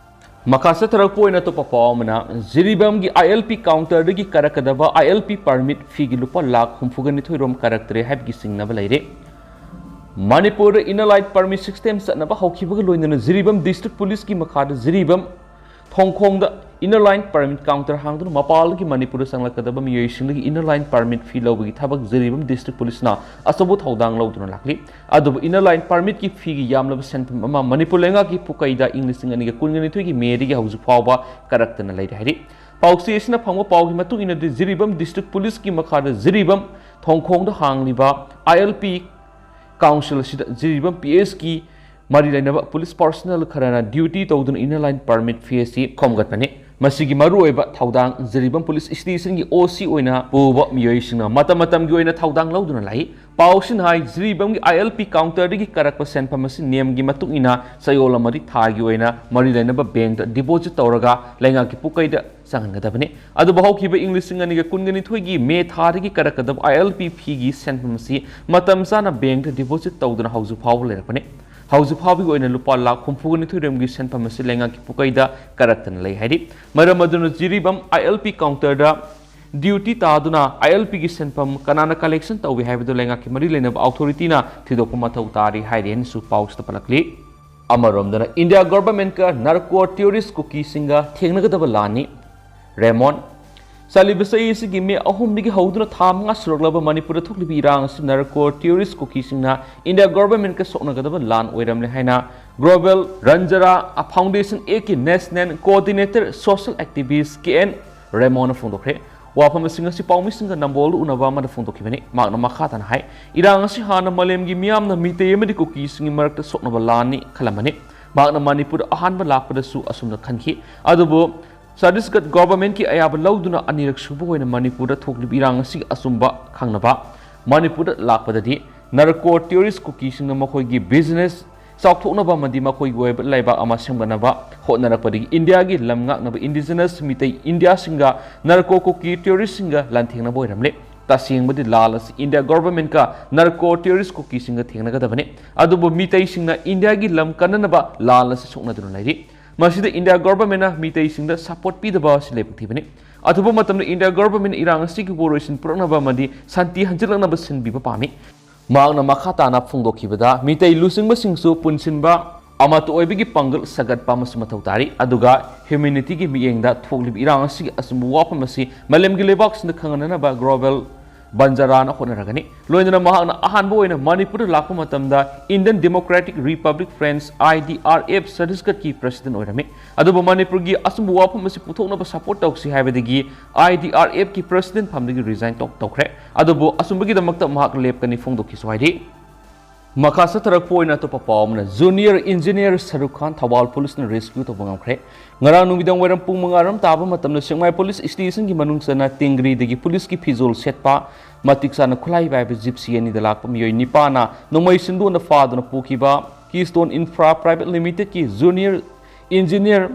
ꯃꯈꯥ ꯆꯠꯊꯔꯛꯄ ꯑꯣꯏꯅ ꯑꯇꯣꯞꯄ ꯄꯥꯎ ꯑꯃꯅ, ꯖꯤꯔꯤꯕꯥꯝꯒꯤ ꯑꯥꯏ ꯑꯦꯜ ꯄꯤ ꯀꯥꯎꯟꯇꯔꯗꯒꯤ ꯀꯥꯔꯛꯀꯗꯕ ꯑꯥꯏ ꯑꯦꯜ ꯄꯤ ꯄꯔꯃꯤꯠ ꯐꯤꯒꯤ ꯂꯨꯄꯥ ꯂꯥꯈ ꯍꯨꯝꯐꯨꯒ ꯅꯤꯊꯣꯏ ꯔꯣꯝ ꯀꯥꯔꯛꯇ꯭ꯔꯦ ꯍꯥꯏꯕꯒꯤ ꯆꯤꯡꯅꯕ ꯂꯩꯔꯦ꯫ ꯃꯅꯤꯄꯨꯔꯗ ꯏꯟꯅꯔ ꯂꯥꯏꯟ ꯄꯔꯃꯤꯠ ꯁꯤꯁꯇꯦꯝ ꯆꯠꯅꯕ ꯍꯧꯈꯤꯕꯒ ꯂꯣꯏꯅꯅ ꯖꯤꯔꯤꯕꯥꯝ ꯗꯤꯁꯇ꯭ꯔꯤꯛ ꯄꯨꯂꯤꯁꯀꯤ ꯃꯈꯥꯗ ꯖꯤꯔꯤꯕꯥꯝ ꯊꯣꯡꯈꯣꯡꯗ ꯏꯟꯅꯔ ꯂꯥꯏꯟ ꯄꯔꯃꯤꯠ ꯀꯥꯎꯟꯇꯔ ꯍꯥꯡꯗꯨꯅ ꯃꯄꯥꯟꯗꯒꯤ ꯃꯅꯤꯄꯨꯔꯗ ꯆꯪꯂꯛꯀꯗꯕ ꯃꯤꯑꯣꯏꯁꯤꯡꯗꯒꯤ ꯏꯟꯅꯔ ꯂꯥꯏꯟ ꯄꯔꯃꯤꯠ ꯐꯤ ꯂꯧꯕꯒꯤ ꯊꯕꯛ ꯖꯤꯔꯤꯕꯥꯝ ꯗꯤꯁꯇ꯭ꯔꯤꯛ ꯄꯨꯂꯤꯁꯅ ꯑꯆꯧꯕ ꯊꯧꯗꯥꯡ ꯂꯧꯗꯨꯅ ꯂꯥꯛꯂꯤ꯫ ꯑꯗꯨꯕꯨ ꯏꯟꯅꯔ ꯂꯥꯏꯟ ꯄꯔꯃꯤꯠꯀꯤ ꯐꯤꯒꯤ ꯌꯥꯝꯂꯕ ꯁꯦꯟꯐꯝ ꯑꯃ ꯃꯅꯤꯄꯨꯔ ꯂꯩꯉꯥꯛꯀꯤ ꯄꯨꯀꯩꯗ ꯏꯪ ꯂꯤꯁꯤꯡ ꯑꯅꯤꯒ ꯀꯨꯟꯒ ꯅꯤꯊꯣꯏꯒꯤ ꯃꯦꯗꯒꯤ ꯍꯧꯖꯤꯛ ꯐꯥꯎꯕ ꯀꯥꯔꯛꯇꯅ ꯂꯩꯔꯤ ꯍꯥꯏꯔꯤ꯫ ꯄꯥꯎꯆꯦ ꯑꯁꯤꯅ ꯐꯪꯕ ꯄꯥꯎꯒꯤ ꯃꯇꯨꯡ ꯏꯟꯅꯗꯤ, ꯖꯤꯔꯤꯕꯥꯝ ꯗꯤꯁꯇ꯭ꯔꯤꯛ ꯄꯨꯂꯤꯁꯀꯤ ꯃꯈꯥꯗ ꯖꯤꯔꯤꯕꯥꯝ ꯊꯣꯡꯈꯣꯡꯗ ꯍꯥꯡꯂꯤꯕ ꯑꯥꯏ ꯑꯦꯜ ꯄꯤ ꯀꯥꯎꯟꯁꯤꯜ ꯑꯁꯤꯗ ꯖꯤꯔꯤꯕꯥꯝ ꯄꯤ ꯑꯦꯁꯀꯤ ꯃꯔꯤ ꯂꯩꯅꯕ ꯄꯨꯂꯤꯁ ꯄꯥꯔꯁꯣꯅꯦꯜ ꯈꯔꯅ ꯗ꯭ꯌꯨꯇꯤ ꯇꯧꯗꯨꯅ ꯏꯟꯅꯔ ꯂꯥꯏꯟ ꯄꯔꯃꯤꯠ ꯐꯤ ꯑꯁꯤ ꯈꯣꯝꯒꯠꯄꯅꯤ꯫ ꯃꯁꯤꯒꯤ ꯃꯔꯨꯑꯣꯏꯕ ꯊꯧꯗꯥꯡ ꯖꯤꯔꯤꯕꯥꯝ ꯄꯨꯂꯤꯁ ꯁ꯭ꯇꯦꯁꯟꯒꯤ ꯑꯣ ꯁꯤ ꯑꯣꯏꯅ ꯄꯨꯕ ꯃꯤꯑꯣꯏꯁꯤꯡꯅ ꯃꯇꯝ ꯃꯇꯝꯒꯤ ꯑꯣꯏꯅ ꯊꯧꯗꯥꯡ ꯂꯧꯗꯨꯅ ꯂꯥꯛꯏ꯫ ꯄꯥꯎꯁꯤꯅ ꯍꯥꯏ, ꯖꯤꯔꯤꯕꯥꯝꯒꯤ ꯑꯥꯏ ꯑꯦꯜ ꯄꯤ ꯀꯥꯎꯟꯇꯔꯗꯒꯤ ꯀꯥꯔꯛꯄ ꯁꯦꯟꯐꯝ ꯑꯁꯤ ꯅꯤꯌꯝꯒꯤ ꯃꯇꯨꯡ ꯏꯟꯅ ꯆꯌꯣꯜ ꯑꯃꯗꯤ ꯊꯥꯒꯤ ꯑꯣꯏꯅ ꯃꯔꯤ ꯂꯩꯅꯕ ꯕꯦꯡꯛꯇ ꯗꯤꯄꯣꯖꯤꯠ ꯇꯧꯔꯒ ꯂꯩꯉꯥꯛꯀꯤ ꯄꯨꯀꯩꯗ ꯆꯪꯍꯟꯒꯗꯕꯅꯤ꯫ ꯑꯗꯨꯕꯨ ꯍꯧꯈꯤꯕ ꯏꯪ ꯂꯤꯁꯤꯡ ꯑꯅꯤꯒ ꯀꯨꯟꯒ ꯅꯤꯊꯣꯏꯒꯤ ꯃꯦ ꯊꯥꯗꯒꯤ ꯀꯥꯔꯛꯀꯗꯕ ꯑꯥꯏ ꯑꯦꯜ ꯄꯤ ꯐꯤꯒꯤ ꯁꯦꯟꯐꯝ ꯑꯁꯤ ꯃꯇꯝ ꯆꯥꯅ ꯕꯦꯡꯛꯇ ꯗꯤꯄꯣꯖꯤꯠ ꯇꯧꯗꯨꯅ ꯍꯧꯖꯤꯛ ꯐꯥꯎꯕ ꯂꯩꯔꯛꯄꯅꯤ꯫ ꯍꯧꯖꯤꯛ ꯐꯥꯎꯕꯒꯤ ꯑꯣꯏꯅ ꯂꯨꯄꯥ ꯂꯥꯈ ꯍꯨꯝꯐꯨꯒ ꯅꯤꯊꯣꯏ ꯔꯣꯝꯒꯤ ꯁꯦꯟꯐꯝ ꯑꯁꯤ ꯂꯩꯉꯥꯛꯀꯤ ꯄꯨꯀꯩꯗ ꯀꯥꯔꯛꯇꯅ ꯂꯩ ꯍꯥꯏꯔꯤ꯫ ꯃꯔꯝ ꯑꯗꯨꯅ ꯖꯤꯔꯤꯕꯥꯝ ꯑꯥꯏ ꯑꯦꯜ ꯄꯤ ꯀꯥꯎꯟꯇꯔꯗ ꯗ꯭ꯌꯨꯇꯤ ꯇꯥꯗꯨꯅ ꯑꯥꯏ ꯑꯦꯜ ꯄꯤꯒꯤ ꯁꯦꯟꯐꯝ ꯀꯅꯥꯅ ꯀꯂꯦꯛꯁꯟ ꯇꯧꯏ ꯍꯥꯏꯕꯗꯨ ꯂꯩꯉꯥꯛꯀꯤ ꯃꯔꯤ ꯂꯩꯅꯕ ꯑꯣꯊꯣꯔꯤꯇꯤꯅ ꯊꯤꯗꯣꯛꯄ ꯃꯊꯧ ꯇꯥꯔꯤ ꯍꯥꯏꯔꯤ ꯍꯥꯏꯅꯁꯨ ꯄꯥꯎꯁꯤꯗ ꯄꯜꯂꯛꯂꯤ꯫ ꯑꯃꯔꯣꯝꯗꯅ ꯏꯟꯗꯤꯌꯥ ꯒꯣꯚꯔꯟꯃꯦꯟꯠꯀ ꯅꯥꯔꯀꯣ ꯇꯦꯔꯣꯔꯤꯁ꯭ꯠ ꯀꯨꯀꯤꯁꯤꯡꯒ ꯊꯦꯡꯅꯒꯗꯕ ꯂꯥꯟꯅꯤ꯫ ꯔꯦꯃꯣꯟ꯫ ꯆꯠꯂꯤꯕ ꯆꯍꯤ ꯑꯁꯤꯒꯤ ꯃꯦ ꯑꯍꯨꯝꯗꯒꯤ ꯍꯧꯗꯨꯅ ꯊꯥ ꯃꯉꯥ ꯁꯨꯔꯛꯂꯕ ꯃꯅꯤꯄꯨꯔꯗ ꯊꯣꯛꯂꯤꯕ ꯏꯔꯥꯡ ꯑꯁꯤ ꯅꯥꯔꯀꯣ ꯇꯦꯔꯣꯔꯤꯁ꯭ꯠ ꯀꯨꯀꯤꯁꯤꯡꯅ ꯏꯟꯗꯤꯌꯥ ꯒꯣꯚꯔꯟꯃꯦꯟꯠꯀ ꯁꯣꯛꯅꯒꯗꯕ ꯂꯥꯟ ꯑꯣꯏꯔꯝꯂꯦ ꯍꯥꯏꯅ ꯒ꯭ꯂꯣꯕꯦꯜ ꯔꯟꯖꯔꯥ ꯐꯥꯎꯟꯗꯦꯁꯟ ꯑꯦꯒꯤ national coordinator social activist K N ꯔꯦꯃꯣꯟꯅ ꯐꯣꯡꯗꯣꯛꯈ꯭ꯔꯦ꯫ ꯋꯥꯐꯝꯁꯤꯡ ꯑꯁꯤ ꯄꯥꯎꯃꯤꯁꯤꯡꯒ ꯅꯝꯕꯣꯜꯗ ꯎꯅꯕ ꯑꯃꯗ ꯐꯣꯡꯗꯣꯛꯈꯤꯕꯅꯤ꯫ ꯃꯍꯥꯛꯅ ꯃꯈꯥ ꯇꯥꯅ ꯍꯥꯏ, ꯏꯔꯥꯡ ꯑꯁꯤ ꯍꯥꯟꯅ ꯃꯥꯂꯦꯝꯒꯤ ꯃꯤꯌꯥꯝꯅ ꯃꯤꯇꯩ ꯑꯃꯗꯤ ꯀꯨꯀꯤꯁꯤꯡꯒꯤ ꯃꯔꯛꯇ ꯁꯣꯛꯅꯕ ꯂꯥꯟꯅꯤ ꯈꯜꯂꯝꯕꯅꯤ꯫ ꯃꯍꯥꯛꯅ ꯃꯅꯤꯄꯨꯔꯗ ꯑꯍꯥꯟꯕ ꯂꯥꯛꯄꯗꯁꯨ ꯑꯁꯨꯝꯅ ꯈꯟꯈꯤ꯫ ꯑꯗꯨꯕꯨ ꯆꯇꯤꯁꯒꯠ ꯒꯣꯚꯔꯟꯃꯦꯟꯠꯀꯤ ꯑꯌꯥꯕ ꯂꯧꯗꯨꯅ ꯑꯅꯤꯔꯛ ꯁꯨꯕ ꯑꯣꯏꯅ ꯃꯅꯤꯄꯨꯔꯗ ꯊꯣꯛꯂꯤꯕ ꯏꯔꯥꯡ ꯑꯁꯤꯒꯤ ꯑꯆꯨꯝꯕ ꯈꯪꯅꯕ ꯃꯅꯤꯄꯨꯔꯗ ꯂꯥꯛꯄꯗꯗꯤ ꯅꯥꯔꯀꯣ ꯇꯦꯔꯣꯔꯤꯁ꯭ꯠ ꯀꯨꯀꯤꯁꯤꯡꯅ ꯃꯈꯣꯏꯒꯤ ꯕꯤꯖꯤꯅꯦꯁ ꯆꯥꯎꯊꯣꯛꯅꯕ ꯑꯃꯗꯤ ꯃꯈꯣꯏꯒꯤ ꯑꯣꯏꯕ ꯂꯩꯕꯥꯛ ꯑꯃ ꯁꯦꯝꯒꯠꯅꯕ ꯍꯣꯠꯅꯔꯛꯄꯗꯒꯤ ꯏꯟꯗꯤꯌꯥꯒꯤ ꯂꯝ ꯉꯥꯛꯅꯕ ꯏꯟꯗꯤꯖꯤꯅꯁ ꯃꯤꯇꯩ ꯏꯟꯗꯤꯌꯥꯁꯤꯡꯒ ꯅꯥꯔꯀꯣ ꯀꯨꯀꯤ ꯇꯦꯔꯣꯔꯤꯁ꯭ꯠꯁꯤꯡꯒ ꯂꯥꯟꯊꯦꯡꯅꯕ ꯑꯣꯏꯔꯝꯂꯦ꯫ ꯇꯁꯦꯡꯕꯗꯤ ꯂꯥꯟ ꯑꯁꯤ ꯏꯟꯗꯤꯌꯥ ꯒꯣꯚꯔꯟꯃꯦꯟꯠꯀ ꯅꯥꯔꯀꯣ ꯇꯦꯔꯣꯔꯤꯁ꯭ꯠ ꯀꯨꯀꯤꯁꯤꯡꯒ ꯊꯦꯡꯅꯒꯗꯕꯅꯤ꯫ ꯑꯗꯨꯕꯨ ꯃꯤꯇꯩꯁꯤꯡꯅ ꯏꯟꯗꯤꯌꯥꯒꯤ ꯂꯝ ꯀꯟꯅꯅꯕ ꯂꯥꯟ ꯑꯁꯤ ꯁꯣꯛꯅꯗꯨꯅ ꯂꯩꯔꯤ꯫ ꯃꯁꯤꯗ ꯏꯟꯗꯤꯌꯥ ꯒꯣꯚꯔꯟꯃꯦꯟꯠꯅ ꯃꯤꯇꯩꯁꯤꯡꯗ ꯁꯄꯣꯔꯠ ꯄꯤꯗꯕ ꯑꯁꯤ ꯂꯥꯏꯕꯛ ꯊꯤꯕꯅꯤ꯫ ꯑꯊꯨꯕ ꯃꯇꯝꯗ ꯏꯟꯗꯤꯌꯥ ꯒꯣꯚꯔꯟꯃꯦꯟꯠꯅ ꯏꯔꯥꯡ ꯑꯁꯤꯒꯤ ꯋꯥꯔꯣꯏꯁꯤꯟ ꯄꯨꯔꯛꯅꯕ ꯑꯃꯗꯤ ꯁꯥꯟꯇꯤ ꯍꯟꯖꯤꯜꯂꯛꯅꯕ ꯁꯤꯟꯕꯤꯕ ꯄꯥꯝꯃꯤ꯫ ꯃꯍꯥꯛꯅ ꯃꯈꯥ ꯇꯥꯅ ꯐꯣꯡꯗꯣꯛꯈꯤꯕꯗ, ꯃꯤꯇꯩ ꯂꯨꯆꯤꯡꯕꯁꯤꯡꯁꯨ ꯄꯨꯟꯁꯤꯟꯕ ꯑꯃꯠꯇ ꯑꯣꯏꯕꯒꯤ ꯄꯥꯡꯒꯜ ꯁꯥꯒꯠꯄ ꯑꯃꯁꯨ ꯃꯊꯧ ꯇꯥꯔꯤ꯫ ꯑꯗꯨꯒ ꯍ꯭ꯌꯨꯃꯦꯅꯤꯇꯤꯒꯤ ꯃꯤꯠꯌꯦꯡꯗ ꯊꯣꯛꯂꯤꯕ ꯏꯔꯥꯡ ꯑꯁꯤꯒꯤ ꯑꯆꯨꯝꯕ ꯋꯥꯐꯝ ꯑꯁꯤ ꯃꯥꯂꯦꯝꯒꯤ ꯂꯩꯕꯥꯛꯁꯤꯡꯗ ꯈꯪꯍꯟꯅꯅꯕ ꯒ꯭ꯂꯣꯕꯦꯜ ꯕꯟꯖꯥꯔꯥꯅ ꯍꯣꯠꯅꯔꯒꯅꯤ꯫ ꯂꯣꯏꯅꯅ ꯃꯍꯥꯛꯅ ꯑꯍꯥꯟꯕ ꯑꯣꯏꯅ ꯃꯅꯤꯄꯨꯔꯗ ꯂꯥꯛꯄ ꯃꯇꯝꯗ Indian Democratic Republic Fronts, I D R F, ꯁꯠꯇꯤꯁꯒꯔꯀꯤ president ꯑꯣꯏꯔꯝꯃꯤ꯫ ꯑꯗꯨꯕꯨ ꯃꯅꯤꯄꯨꯔꯒꯤ ꯑꯆꯨꯝꯕ ꯋꯥꯐꯝ ꯑꯁꯤ ꯄꯨꯊꯣꯛꯅꯕ support ꯇꯧꯁꯤ ꯍꯥꯏꯕꯗꯒꯤ I D R F ꯀꯤ president ꯐꯝꯗꯒꯤ resign ꯇꯧ-, ꯇꯧꯈ꯭ꯔꯦ꯫ ꯑꯗꯨꯕꯨ ꯑꯆꯨꯝꯕꯒꯤꯗꯃꯛꯇ ꯃꯍꯥꯛ ꯂꯦꯞꯀꯅꯤ ꯐꯣꯡꯗꯣꯛꯈꯤꯁꯨ ꯍꯥꯏꯔꯤ꯫ ꯃꯈꯥ ꯆꯠꯊꯔꯛꯄ ꯑꯣꯏꯅ ꯑꯇꯣꯞꯄ ꯄꯥꯎ ꯑꯃꯅ, junior engineer ꯁꯔꯨꯛ ꯈꯥꯟ ꯊꯧꯕꯥꯜ police ꯅ rescue ꯇꯧꯕ ꯉꯝꯈ꯭ꯔꯦ꯫ ꯉꯔꯥꯡ ꯅꯨꯃꯤꯗꯥꯡ ꯋꯥꯏꯔꯝ ꯄꯨꯡ ꯃꯉꯥ ꯔꯣꯝ ꯇꯥꯕ ꯃꯇꯝꯗ ꯁꯦꯛꯃꯥꯏ police station ꯒꯤ ꯃꯅꯨꯡ ꯆꯟꯅ ꯇꯦꯡꯒ꯭ꯔꯤꯗꯒꯤ police ꯀꯤ ꯐꯤꯖꯣꯜ ꯁꯦꯠꯄ, ꯃꯇꯤꯛ ꯆꯥꯅ ꯈꯨꯠꯂꯥꯏ ꯄꯥꯏꯕ gypsy ꯑꯅꯤꯗ ꯂꯥꯛꯄ ꯃꯤꯑꯣꯏ ꯅꯤꯄꯥꯟꯅ ꯅꯣꯡꯃꯩ ꯁꯤꯟꯗꯣꯛꯅ ꯐꯥꯗꯨꯅ ꯄꯨꯈꯤꯕ Keystone Infra Private Limited ꯀꯤ junior engineer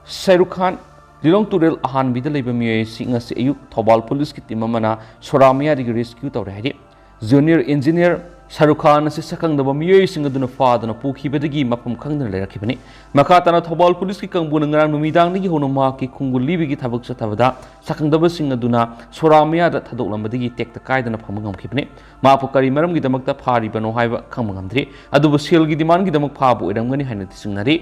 ꯁꯔꯨꯛ ꯈꯥꯟ, ꯂꯤꯂꯣꯡ ꯇꯨꯔꯦꯜ ꯑꯍꯥꯟꯕꯤꯗ ꯂꯩꯕ ꯃꯤꯑꯣꯏ ꯑꯁꯤ ꯉꯁꯤ ꯑꯌꯨꯛ ꯊꯧꯕꯥꯜ police ꯀꯤ team ꯑꯃꯅ ꯁꯣꯔꯥ ꯃꯌꯥꯗꯒꯤ rescue ꯇꯧꯔꯦ ꯍꯥꯏꯔꯤ꯫ Junior engineer ꯁꯔꯨꯛ ꯈꯥꯟ ꯑꯁꯤ ꯁꯛꯈꯪꯗꯕ ꯃꯤꯑꯣꯏꯁꯤꯡ ꯑꯗꯨꯅ ꯐꯥꯗꯨꯅ ꯄꯨꯈꯤꯕꯗꯒꯤ ꯃꯐꯝ ꯈꯪꯗꯅ ꯂꯩꯔꯛꯈꯤꯕꯅꯤ꯫ ꯃꯈꯥ ꯇꯥꯅ ꯊꯧꯕꯥꯜ police ꯀꯤ ꯀꯥꯡꯕꯨꯅ ꯉꯔꯥꯡ ꯅꯨꯃꯤꯗꯥꯡꯗꯒꯤ ꯍꯧꯅ ꯃꯍꯥꯛꯀꯤ ꯈꯣꯡꯒꯨꯜ ꯂꯤꯕꯒꯤ ꯊꯕꯛ ꯆꯠꯊꯕꯗ ꯁꯛꯈꯪꯗꯕꯁꯤꯡ ꯑꯗꯨꯅ ꯁꯣꯔꯥ ꯃꯌꯥꯗ ꯊꯥꯗꯣꯛꯂꯝꯕꯗꯒꯤ ꯇꯦꯛꯇ ꯀꯥꯏꯗꯅ ꯐꯪꯕ ꯉꯝꯈꯤꯕꯅꯤ꯫ ꯃꯍꯥꯛꯄꯨ ꯀꯔꯤ ꯃꯔꯝꯒꯤꯗꯃꯛꯇ ꯐꯥꯔꯤꯕꯅꯣ ꯍꯥꯏꯕ ꯈꯪꯕ ꯉꯝꯗ꯭ꯔꯤ꯫ ꯑꯗꯨꯕꯨ ꯁꯦꯜꯒꯤ demand ꯒꯤꯗꯃꯛ ꯐꯥꯕ ꯑꯣꯏꯔꯝꯒꯅꯤ ꯍꯥꯏꯅ ꯆꯤꯡꯅꯔꯤ꯫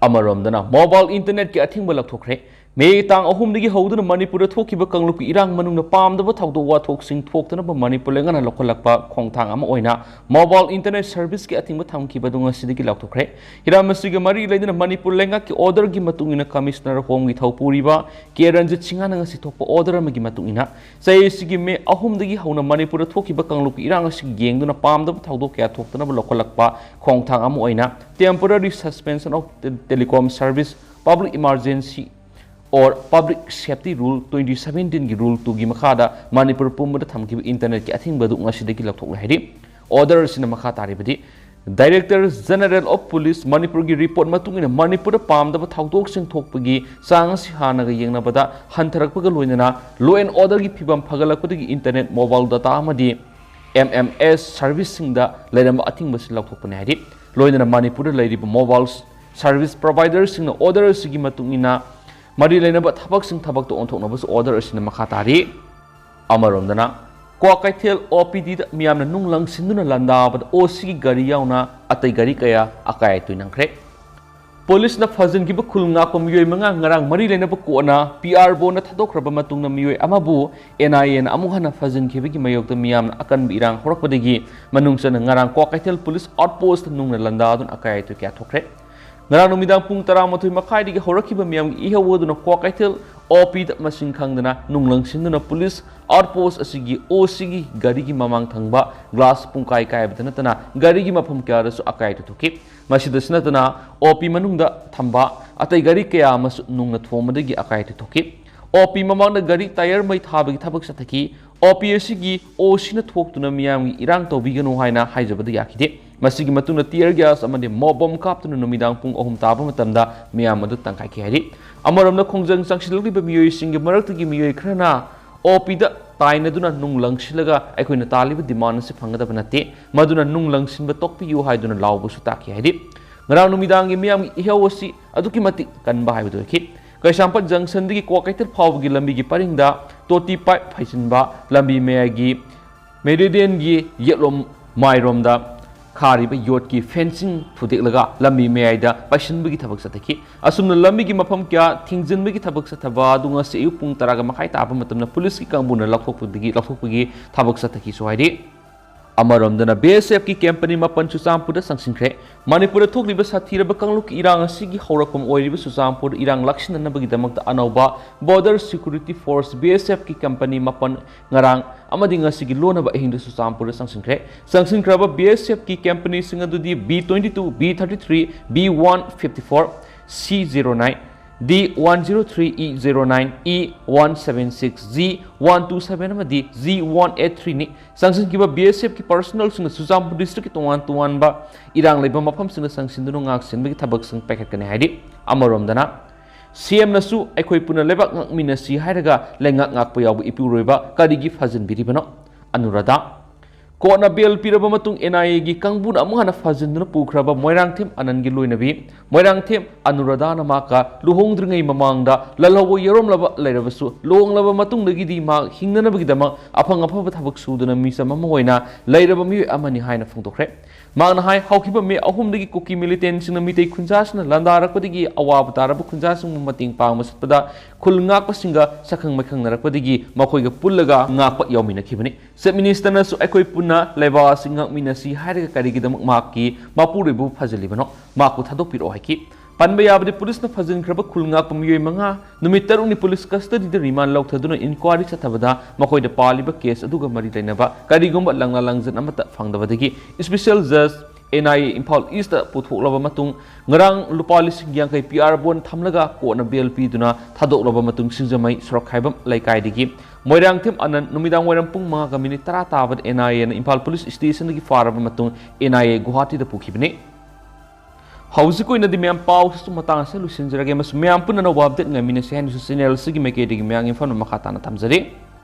ꯑꯃꯔꯣꯝꯗꯅ, mobile internet ꯀꯤ ꯑꯊꯤꯡꯕ ꯂꯧꯊꯣꯛꯈ꯭ꯔꯦ꯫ ꯃꯦ ꯇꯥꯡ ꯑꯍꯨꯝꯗꯒꯤ ꯍꯧꯗꯨꯅ ꯃꯅꯤꯄꯨꯔꯗ ꯊꯣꯛꯈꯤꯕ ꯀꯥꯡꯂꯨꯞꯀꯤ ꯏꯔꯥꯡ ꯃꯅꯨꯡꯗ ꯄꯥꯝꯗꯕ ꯊꯧꯗꯣꯛ ꯋꯥꯊꯣꯛꯁꯤꯡ ꯊꯣꯛꯇꯅꯕ ꯃꯅꯤꯄꯨꯔ ꯂꯩꯉꯥꯛꯅ ꯂꯧꯈꯠꯂꯛꯄ ꯈꯣꯡꯊꯥꯡ ꯑꯃ ꯑꯣꯏꯅ mobile internet service ꯀꯤ ꯑꯊꯤꯡꯕ ꯊꯝꯈꯤꯕ ꯑꯗꯨ ꯉꯁꯤꯗꯒꯤ ꯂꯧꯊꯣꯛꯈ꯭ꯔꯦ꯫ ꯍꯤꯔꯝ ꯑꯁꯤꯒꯤ ꯃꯔꯤ ꯂꯩꯅꯅ ꯃꯅꯤꯄꯨꯔ ꯂꯩꯉꯥꯛꯀꯤ order ꯒꯤ ꯃꯇꯨꯡ ꯏꯟꯅ Commissioner Home ꯒꯤ ꯊꯧꯄꯨꯔꯤꯕ ꯀꯦ ꯔꯟꯖꯤꯠ ꯁꯤꯡꯍꯅ ꯉꯁꯤ ꯊꯣꯛꯄ order ꯑꯃꯒꯤ ꯃꯇꯨꯡ ꯏꯟꯅ ꯆꯍꯤ ꯑꯁꯤꯒꯤ ꯃꯦ ꯑꯍꯨꯝꯗꯒꯤ ꯍꯧꯅ ꯃꯅꯤꯄꯨꯔꯗ ꯊꯣꯛꯈꯤꯕ ꯀꯥꯡꯂꯨꯞꯀꯤ ꯏꯔꯥꯡ ꯑꯁꯤ ꯌꯦꯡꯗꯨꯅ ꯄꯥꯝꯗꯕ ꯊꯧꯗꯣꯛ ꯀꯌꯥ ꯊꯣꯛꯇꯅꯕ ꯂꯧꯈꯠꯂꯛꯄ ꯈꯣꯡꯊꯥꯡ ꯑꯃ ꯑꯣꯏꯅ Temporary Suspension of Te-, Telecom Service, Public Emergency or Public Safety Rule twenty seventeen ꯒꯤ Rule two ꯒꯤ ꯃꯈꯥꯗ ꯃꯅꯤꯄꯨꯔ ꯄꯨꯝꯕꯗ ꯊꯝꯈꯤꯕ internet ꯀꯤ ꯑꯊꯤꯡꯕ ꯑꯗꯨ ꯉꯁꯤꯗꯒꯤ ꯂꯧꯊꯣꯛꯂꯦ ꯍꯥꯏꯔꯤ꯫ Order ꯑꯁꯤꯅ ꯃꯈꯥ ꯇꯥꯔꯤꯕꯗꯤ, Director General of Police ꯃꯅꯤꯄꯨꯔꯒꯤ report ꯃꯇꯨꯡ ꯏꯟꯅ ꯃꯅꯤꯄꯨꯔꯗ ꯄꯥꯝꯗꯕ ꯊꯧꯗꯣꯛꯁꯤꯡ ꯊꯣꯛꯄꯒꯤ ꯆꯥꯡ ꯑꯁꯤ ꯍꯥꯟꯅꯒ ꯌꯦꯡꯅꯕꯗ ꯍꯟꯊꯔꯛꯄꯒ ꯂꯣꯏꯅꯅ law and order ꯒꯤ ꯐꯤꯕꯝ ꯐꯒꯠꯂꯛꯄꯗꯒꯤ internet, mobile data ꯑꯃꯗꯤ M M S service ꯁꯤꯡꯗ ꯂꯩꯔꯝꯕ ꯑꯊꯤꯡꯕꯁꯤ ꯂꯧꯊꯣꯛꯄꯅꯤ ꯍꯥꯏꯔꯤ꯫ ꯂꯣꯏꯅꯅ ꯃꯅꯤꯄꯨꯔꯗ ꯂꯩꯔꯤꯕ mobile service provider ꯁꯤꯡꯅ order ꯑꯁꯤꯒꯤ ꯃꯇꯨꯡ ꯏꯟꯅ ꯃꯔꯤ ꯂꯩꯅꯕ ꯊꯕꯛꯁꯤꯡ ꯊꯕꯛꯇ ꯑꯣꯟꯊꯣꯛꯅꯕꯁꯨ order ꯑꯁꯤꯅ ꯃꯈꯥ ꯇꯥꯔꯤ꯫ ꯑꯃꯔꯣꯝꯗꯅ, ꯀ꯭ꯋꯥꯀꯩꯊꯦꯜ O P D ꯗ ꯃꯤꯌꯥꯝꯅ ꯅꯨꯡ ꯂꯪꯁꯤꯟꯗꯨꯅ ꯂꯥꯟꯗꯥꯕꯗ O C ꯒꯤ ꯒꯥꯔꯤ ꯌꯥꯎꯅ ꯑꯇꯩ ꯒꯥꯔꯤ ꯀꯌꯥ ꯑꯀꯥꯏ ꯑꯇꯣꯏ ꯅꯪꯈ꯭ꯔꯦ꯫ ꯄꯨꯂꯤꯁꯅ ꯐꯥꯖꯤꯟꯈꯤꯕ ꯈꯨꯜ ꯉꯥꯛꯄ ꯃꯤꯑꯣꯏ ꯃꯉꯥ ꯉꯔꯥꯡ ꯃꯔꯤ ꯂꯩꯅꯕ ꯀꯣꯔꯠꯅ ꯄꯤ ꯑꯥꯔ ꯕꯣꯟꯗ ꯊꯥꯗꯣꯛꯈ꯭ꯔꯕ ꯃꯇꯨꯡꯗ, ꯃꯤꯑꯣꯏ ꯑꯃꯕꯨ ꯑꯦꯟ ꯑꯥꯏ ꯑꯦꯅ ꯑꯃꯨꯛ ꯍꯟꯅ ꯐꯥꯖꯤꯟꯈꯤꯕꯒꯤ ꯃꯥꯌꯣꯛꯇ ꯃꯤꯌꯥꯝꯅ ꯑꯀꯟꯕ ꯏꯔꯥꯡ ꯍꯧꯔꯛꯄꯗꯒꯤ ꯃꯅꯨꯡ ꯆꯟꯅ ꯉꯔꯥꯡ ꯀ꯭ꯋꯥꯀꯩꯊꯦꯜ ꯄꯨꯂꯤꯁ ꯑꯥꯎꯠ ꯄꯣꯁꯇ ꯅꯨꯡꯅ ꯂꯥꯟꯗꯥꯗꯨꯅ ꯑꯀꯥꯏ ꯑꯇꯣꯏ ꯀꯌꯥ ꯊꯣꯛꯈ꯭ꯔꯦ꯫ ꯉꯔꯥꯡ ꯅꯨꯃꯤꯗꯥꯡ ꯄꯨꯡ ꯇꯔꯥꯃꯥꯊꯣꯏ ꯃꯈꯥꯏꯗꯒꯤ ꯍꯧꯔꯛꯈꯤꯕ ꯃꯤꯌꯥꯝꯒꯤ ꯏꯍꯧ ꯑꯗꯨꯅ ꯀ꯭ꯋꯥꯀꯩꯊꯦꯜ ꯑꯣ ꯄꯤꯗ ꯃꯁꯤꯡ ꯈꯪꯗꯅ ꯅꯨꯡ ꯂꯪꯁꯤꯟꯗꯨꯅ ꯄꯨꯂꯤꯁ ꯑꯥꯎꯠ ꯄꯣꯁ ꯑꯁꯤꯒꯤ ꯑꯣ ꯁꯤꯒꯤ ꯒꯥꯔꯤꯒꯤ ꯃꯃꯥꯡ ꯊꯪꯕ ꯒ꯭ꯂꯥꯁ ꯄꯨꯡꯀꯥꯏ ꯀꯥꯏꯕꯗ ꯅꯠꯇꯅ ꯒꯥꯔꯤꯒꯤ ꯃꯐꯝ ꯀꯌꯥꯗꯁꯨ ꯑꯀꯥꯏ ꯑꯇꯣꯏ ꯊꯣꯛꯈꯤ꯫ ꯃꯁꯤꯗꯁꯨ ꯅꯠꯇꯅ ꯑꯣ ꯄꯤ ꯃꯅꯨꯡꯗ ꯊꯝꯕ ꯑꯇꯩ ꯒꯥꯔꯤ ꯀꯌꯥ ꯑꯃꯁꯨ ꯅꯨꯡꯅ ꯊꯣꯝꯕꯗꯒꯤ ꯑꯀꯥꯏ ꯑꯇꯣꯏ ꯊꯣꯛꯈꯤ꯫ ꯑꯣ ꯄꯤ ꯃꯃꯥꯡꯗ ꯒꯥꯔꯤ ꯇꯥꯌꯔ ꯃꯩ ꯊꯥꯕꯒꯤ ꯊꯕꯛ ꯆꯠꯊꯈꯤ꯫ ꯑꯣ ꯄꯤ ꯑꯁꯤꯒꯤ ꯑꯣ ꯁꯤꯅ ꯊꯣꯛꯇꯨꯅ ꯃꯤꯌꯥꯝꯒꯤ ꯏꯔꯥꯡ ꯇꯧꯕꯤꯒꯅꯨ ꯍꯥꯏꯅ ꯍꯥꯏꯖꯕꯗ ꯌꯥꯈꯤꯗꯦ꯫ ꯃꯁꯤꯒꯤ ꯃꯇꯨꯡꯗ tear gas ꯑꯃꯗꯤ mob bomb ꯀꯥꯞꯇꯨꯅ ꯅꯨꯃꯤꯗꯥꯡ ꯄꯨꯡ ꯑꯍꯨꯝ ꯇꯥꯕ ꯃꯇꯝꯗ ꯃꯤꯌꯥꯝ ꯑꯗꯨ ꯇꯪꯈꯥꯏꯈꯤ ꯍꯥꯏꯔꯤ꯫ ꯑꯃꯔꯣꯝꯗ ꯈꯣꯡꯖꯪ ꯆꯪꯁꯤꯜꯂꯛꯂꯤꯕ ꯃꯤꯑꯣꯏꯁꯤꯡꯒꯤ ꯃꯔꯛꯇꯒꯤ ꯃꯤꯑꯣꯏ ꯈꯔꯅ ꯑꯣ ꯄꯤꯗ ꯇꯥꯏꯅꯗꯨꯅ ꯅꯨꯡ ꯂꯪꯁꯤꯜꯂꯒ ꯑꯩꯈꯣꯏꯅ ꯇꯥꯜꯂꯤꯕ demand ꯑꯁꯤ ꯐꯪꯒꯗꯕ ꯅꯠꯇꯦ, ꯃꯗꯨꯅ ꯅꯨꯡ ꯂꯪꯁꯤꯟꯕ ꯇꯣꯛꯄꯤꯌꯨ ꯍꯥꯏꯗꯨꯅ ꯂꯥꯎꯕꯁꯨ ꯇꯥꯈꯤ ꯍꯥꯏꯔꯤ꯫ ꯉꯔꯥꯡ ꯅꯨꯃꯤꯗꯥꯡꯒꯤ ꯃꯤꯌꯥꯝꯒꯤ ꯏꯍꯧ ꯑꯁꯤ ꯑꯗꯨꯛꯀꯤ ꯃꯇꯤꯛ ꯀꯟꯕ ꯍꯥꯏꯕꯗꯨ ꯑꯣꯏꯈꯤ꯫ ꯀꯩꯁꯥꯝꯄꯥꯠ ꯖꯪꯁꯟꯗꯒꯤ ꯀ꯭ꯋꯥꯀꯩꯊꯦꯜ ꯐꯥꯎꯕꯒꯤ ꯂꯝꯕꯤꯒꯤ ꯄꯔꯤꯡꯗ ꯇꯣꯇꯤ ꯄꯥꯏꯞ ꯐꯩꯖꯤꯟꯕ, ꯂꯝꯕꯤ ꯃꯌꯥꯏꯒꯤ ꯃꯦꯔꯤꯗꯤꯌꯟꯒꯤ ꯌꯦꯠꯂꯣꯝ ꯃꯥꯏꯔꯣꯝꯗ ꯈꯥꯔꯤꯕ ꯌꯣꯠꯀꯤ ꯐꯦꯟꯁꯤꯡ ꯊꯨꯗꯦꯛꯂꯒ ꯂꯝꯕꯤ ꯃꯌꯥꯏꯗ ꯄꯥꯏꯁꯤꯟꯕꯒꯤ ꯊꯕꯛ ꯆꯠꯊꯈꯤ꯫ ꯑꯁꯨꯝꯅ ꯂꯝꯕꯤꯒꯤ ꯃꯐꯝ ꯀꯌꯥ ꯊꯤꯡꯖꯤꯟꯕꯒꯤ ꯊꯕꯛ ꯆꯠꯊꯕ ꯑꯗꯨ ꯉꯁꯤ ꯑꯌꯨꯛ ꯄꯨꯡ ꯇꯔꯥꯒ ꯃꯈꯥꯏ ꯇꯥꯕ ꯃꯇꯝꯗ ꯄꯨꯂꯤꯁꯀꯤ ꯀꯥꯡꯕꯨꯅ ꯂꯧꯊꯣꯛꯄꯗꯒꯤ ꯂꯧꯊꯣꯛꯄꯒꯤ ꯊꯕꯛ ꯆꯠꯊꯈꯤꯁꯨ ꯍꯥꯏꯔꯤ꯫ ꯑꯃꯔꯣꯝꯗꯅ BSFꯀꯤ company ꯃꯥꯄꯟ ꯆꯨꯔꯆꯥꯟꯄꯨꯔꯗ ꯆꯪꯁꯤꯟꯈ꯭ꯔꯦ꯫ ꯃꯅꯤꯄꯨꯔꯗ ꯊꯣꯛꯂꯤꯕ ꯁꯥꯊꯤꯔꯕ ꯀꯥꯡꯂꯨꯞꯀꯤ ꯏꯔꯥꯡ ꯑꯁꯤꯒꯤ ꯍꯧꯔꯛꯐꯝ ꯑꯣꯏꯔꯤꯕ ꯆꯨꯔꯆꯥꯟꯄꯨꯔꯗ ꯏꯔꯥꯡ ꯂꯥꯛꯁꯤꯟꯅꯅꯕꯒꯤꯗꯃꯛꯇ ꯑꯅꯧꯕ Border Security Force, BSFꯀꯤ company ꯃꯥꯄꯟ ꯉꯔꯥꯡ ꯑꯃꯗꯤ ꯉꯁꯤꯒꯤ ꯂꯣꯟꯅꯕ ꯑꯍꯤꯡꯗ ꯆꯨꯔꯆꯥꯟꯄꯨꯔꯗ ꯆꯪꯁꯤꯟꯈ꯭ꯔꯦ꯫ ꯆꯪꯁꯤꯟꯈ꯭ꯔꯕ BSFꯀꯤ companyꯁꯤꯡ ꯑꯗꯨꯗꯤ B twenty two, B thirty three, B one fifty four, C zero nine, D one zero three, E zero nine, E one seven six, G one two seven ꯑꯃꯗꯤ G one eight threeꯅꯤ꯫ ꯆꯪꯁꯤꯟꯈꯤꯕ BSFꯀꯤ personnelꯁꯤꯡꯅ Churachandpur districtꯀꯤ ꯇꯣꯉꯥꯟ ꯇꯣꯉꯥꯟꯕ ꯏꯔꯥꯡ ꯂꯩꯕ ꯃꯐꯝꯁꯤꯡꯗ ꯆꯪꯁꯤꯟꯗꯨꯅ ꯉꯥꯛ ꯁꯦꯟꯕꯒꯤ ꯊꯕꯛꯁꯤꯡ ꯄꯥꯏꯈꯠꯀꯅꯤ ꯍꯥꯏꯔꯤ꯫ ꯑꯃꯔꯣꯝꯗꯅ CMꯅꯁꯨ "ꯑꯩꯈꯣꯏ ꯄꯨꯟꯅ ꯂꯩꯕꯥꯛ ꯉꯥꯛꯃꯤꯟꯅꯁꯤ" ꯍꯥꯏꯔꯒ ꯂꯩꯉꯥꯛ ꯉꯥꯛꯄ ꯌꯥꯎꯕ ꯏꯄꯨꯔꯣꯏꯕ ꯀꯔꯤꯒꯤ ꯐꯥꯖꯤꯟꯕꯤꯔꯤꯕꯅꯣ? ꯑꯅꯨꯔꯥꯙꯥ꯫ ꯀꯣꯔꯠꯅ ꯕꯦꯜ ꯄꯤꯔꯕ ꯃꯇꯨꯡ ꯑꯦꯟ ꯑꯥꯏ ꯑꯦꯒꯤ ꯀꯥꯡꯕꯨꯅ ꯑꯃꯨꯛ ꯍꯟꯅ ꯐꯥꯖꯤꯟꯗꯨꯅ ꯄꯨꯈ꯭ꯔꯕ ꯃꯣꯏꯔꯥꯡꯊꯦꯝ ꯑꯅꯟꯒꯤ ꯂꯣꯏꯅꯕꯤ ꯃꯣꯏꯔꯥꯡꯊꯦꯝ ꯑꯅꯨꯔꯥꯙꯥꯅ ꯃꯍꯥꯛꯀ ꯂꯨꯍꯣꯡꯗ꯭ꯔꯤꯉꯩ ꯃꯃꯥꯡꯗ ꯂꯜꯍꯧꯕ ꯌꯥꯎꯔꯝꯂꯕ ꯂꯩꯔꯕꯁꯨ, ꯂꯨꯍꯣꯡꯂꯕ ꯃꯇꯨꯡꯗꯒꯤꯗꯤ ꯃꯍꯥꯛ ꯍꯤꯡꯅꯅꯕꯒꯤꯗꯃꯛ ꯑꯐꯪ ꯑꯐꯕ ꯊꯕꯛ ꯁꯨꯗꯨꯅ ꯃꯤꯆꯝ ꯑꯃ ꯑꯣꯏꯅ ꯂꯩꯔꯕ ꯃꯤꯑꯣꯏ ꯑꯃꯅꯤ ꯍꯥꯏꯅ ꯐꯣꯡꯗꯣꯛꯈ꯭ꯔꯦ꯫ ꯃꯍꯥꯛꯅ ꯍꯥꯏ, ꯍꯧꯈꯤꯕ ꯃꯦ ꯑꯍꯨꯝꯗꯒꯤ ꯀꯨꯀꯤ ꯃꯤꯂꯤꯇꯦꯟꯁꯤꯡꯅ ꯃꯤꯇꯩ ꯈꯨꯟꯖꯥꯁꯤꯡꯅ ꯂꯥꯟꯗꯥꯔꯛꯄꯗꯒꯤ ꯑꯋꯥꯕ ꯇꯥꯔꯕ ꯈꯨꯟꯖꯥꯁꯤꯡꯕꯨ ꯃꯇꯦꯡ ꯄꯥꯡꯕ ꯆꯠꯄꯗ ꯈꯨꯜ ꯉꯥꯛꯄꯁꯤꯡꯒ ꯁꯛꯈꯪ ꯃꯥꯏꯈꯪꯅꯔꯛꯄꯗꯒꯤ ꯃꯈꯣꯏꯒ ꯄꯨꯜꯂꯒ ꯉꯥꯛꯄ ꯌꯥꯎꯃꯤꯟꯅꯈꯤꯕꯅꯤ꯫ ꯆꯤꯐ ꯃꯤꯅꯤꯁꯇꯔꯅꯁꯨ ꯑꯩꯈꯣꯏ ꯄꯨꯟꯅ ꯂꯩꯕꯥꯛ ꯑꯁꯤ ꯉꯥꯛꯃꯤꯟꯅꯁꯤ ꯍꯥꯏꯔꯒ ꯀꯔꯤꯒꯤꯗꯃꯛ ꯃꯍꯥꯛꯀꯤ ꯃꯄꯨꯔꯣꯏꯕꯕꯨ ꯐꯥꯖꯤꯜꯂꯤꯕꯅꯣ? ꯃꯍꯥꯛꯄꯨ ꯊꯥꯗꯣꯛꯄꯤꯔꯛꯑꯣ ꯍꯥꯏꯈꯤ꯫ ꯄꯟꯕ ꯌꯥꯕꯗꯤ, ꯄꯨꯂꯤꯁꯅ ꯐꯥꯖꯤꯟꯈ꯭ꯔꯕ ꯈꯨꯜ ꯉꯥꯛꯄ ꯃꯤꯑꯣꯏ ꯃꯉꯥ ꯅꯨꯃꯤꯠ ꯇꯔꯨꯛꯅꯤ ꯄꯨꯂꯤꯁ ꯀꯁꯇꯗꯤꯗ ꯔꯤꯃꯥꯟ ꯂꯧꯊꯗꯨꯅ ꯏꯟꯀ꯭ꯋꯥꯔꯤ ꯆꯠꯊꯕꯗ ꯃꯈꯣꯏꯗ ꯄꯥꯜꯂꯤꯕ ꯀꯦꯁ ꯑꯗꯨꯒ ꯃꯔꯤ ꯂꯩꯅꯕ ꯀꯔꯤꯒꯨꯝꯕ ꯂꯪꯂꯥ ꯂꯪꯖꯟ ꯑꯃꯠꯇ ꯐꯪꯗꯕꯗꯒꯤ ꯏꯁꯄꯤꯁꯦꯜ ꯖꯖ N I A Imphal east ꯄꯨꯊꯣꯛꯂꯕ ꯃꯇꯨꯡ ꯉꯔꯥꯡ ꯂꯨꯄꯥ ꯂꯤꯁꯤꯡ ꯌꯥꯡꯈꯩ ꯄꯤ ꯑꯥꯔ ꯕꯣꯟ ꯊꯝꯂꯒ ꯀꯣꯔꯠꯅ ꯕꯦꯜ ꯄꯤꯗꯨꯅ ꯊꯥꯗꯣꯛꯂꯕ ꯃꯇꯨꯡ ꯁꯤꯡꯖꯃꯩ ꯁꯣꯔꯣꯛꯈꯥꯏꯕꯝ ꯂꯩꯀꯥꯏꯗꯒꯤ ꯃꯣꯏꯔꯥꯡꯊꯦꯝ ꯑꯅꯟ ꯅꯨꯃꯤꯗꯥꯡ ꯋꯥꯏꯔꯝ ꯄꯨꯡ ꯃꯉꯥꯒ ꯃꯤꯅꯤꯠ ꯇꯔꯥ ꯇꯥꯕꯗ ꯑꯦꯟ ꯑꯥꯏ ꯑꯦꯅ ꯏꯝꯐꯥꯜ ꯄꯨꯂꯤꯁ ꯁ꯭ꯇꯦꯁꯟꯗꯒꯤ ꯐꯥꯔꯕ ꯃꯇꯨꯡ ꯑꯦꯟ ꯑꯥꯏ ꯑꯦ ꯒꯨꯋꯥꯍꯥꯇꯤꯗ ꯄꯨꯈꯤꯕꯅꯤ꯫ ꯍꯧꯖꯤꯛꯀꯤ ꯑꯣꯏꯅꯗꯤ ꯃꯌꯥꯝ ꯄꯥꯎꯁꯤꯁꯨ ꯃꯇꯥꯡ ꯑꯁꯤꯗ ꯂꯣꯏꯁꯤꯟꯖꯔꯒꯦ ꯑꯃꯁꯨꯡ ꯃꯌꯥꯝ ꯄꯨꯟꯅ ꯑꯅꯧꯕ ꯑꯞꯗꯦꯠ ꯉꯥꯏꯃꯤꯟꯅꯁꯤ ꯍꯥꯏꯅꯁꯨ ꯆꯦꯅꯦꯜ ꯑꯁꯤꯒꯤ ꯃꯥꯏꯀꯩꯗꯒꯤ ꯃꯌꯥꯝꯒꯤ ꯏꯝꯐꯥꯜ ꯃꯈꯥ ꯇꯥꯅ ꯊꯝꯖꯔꯤ꯫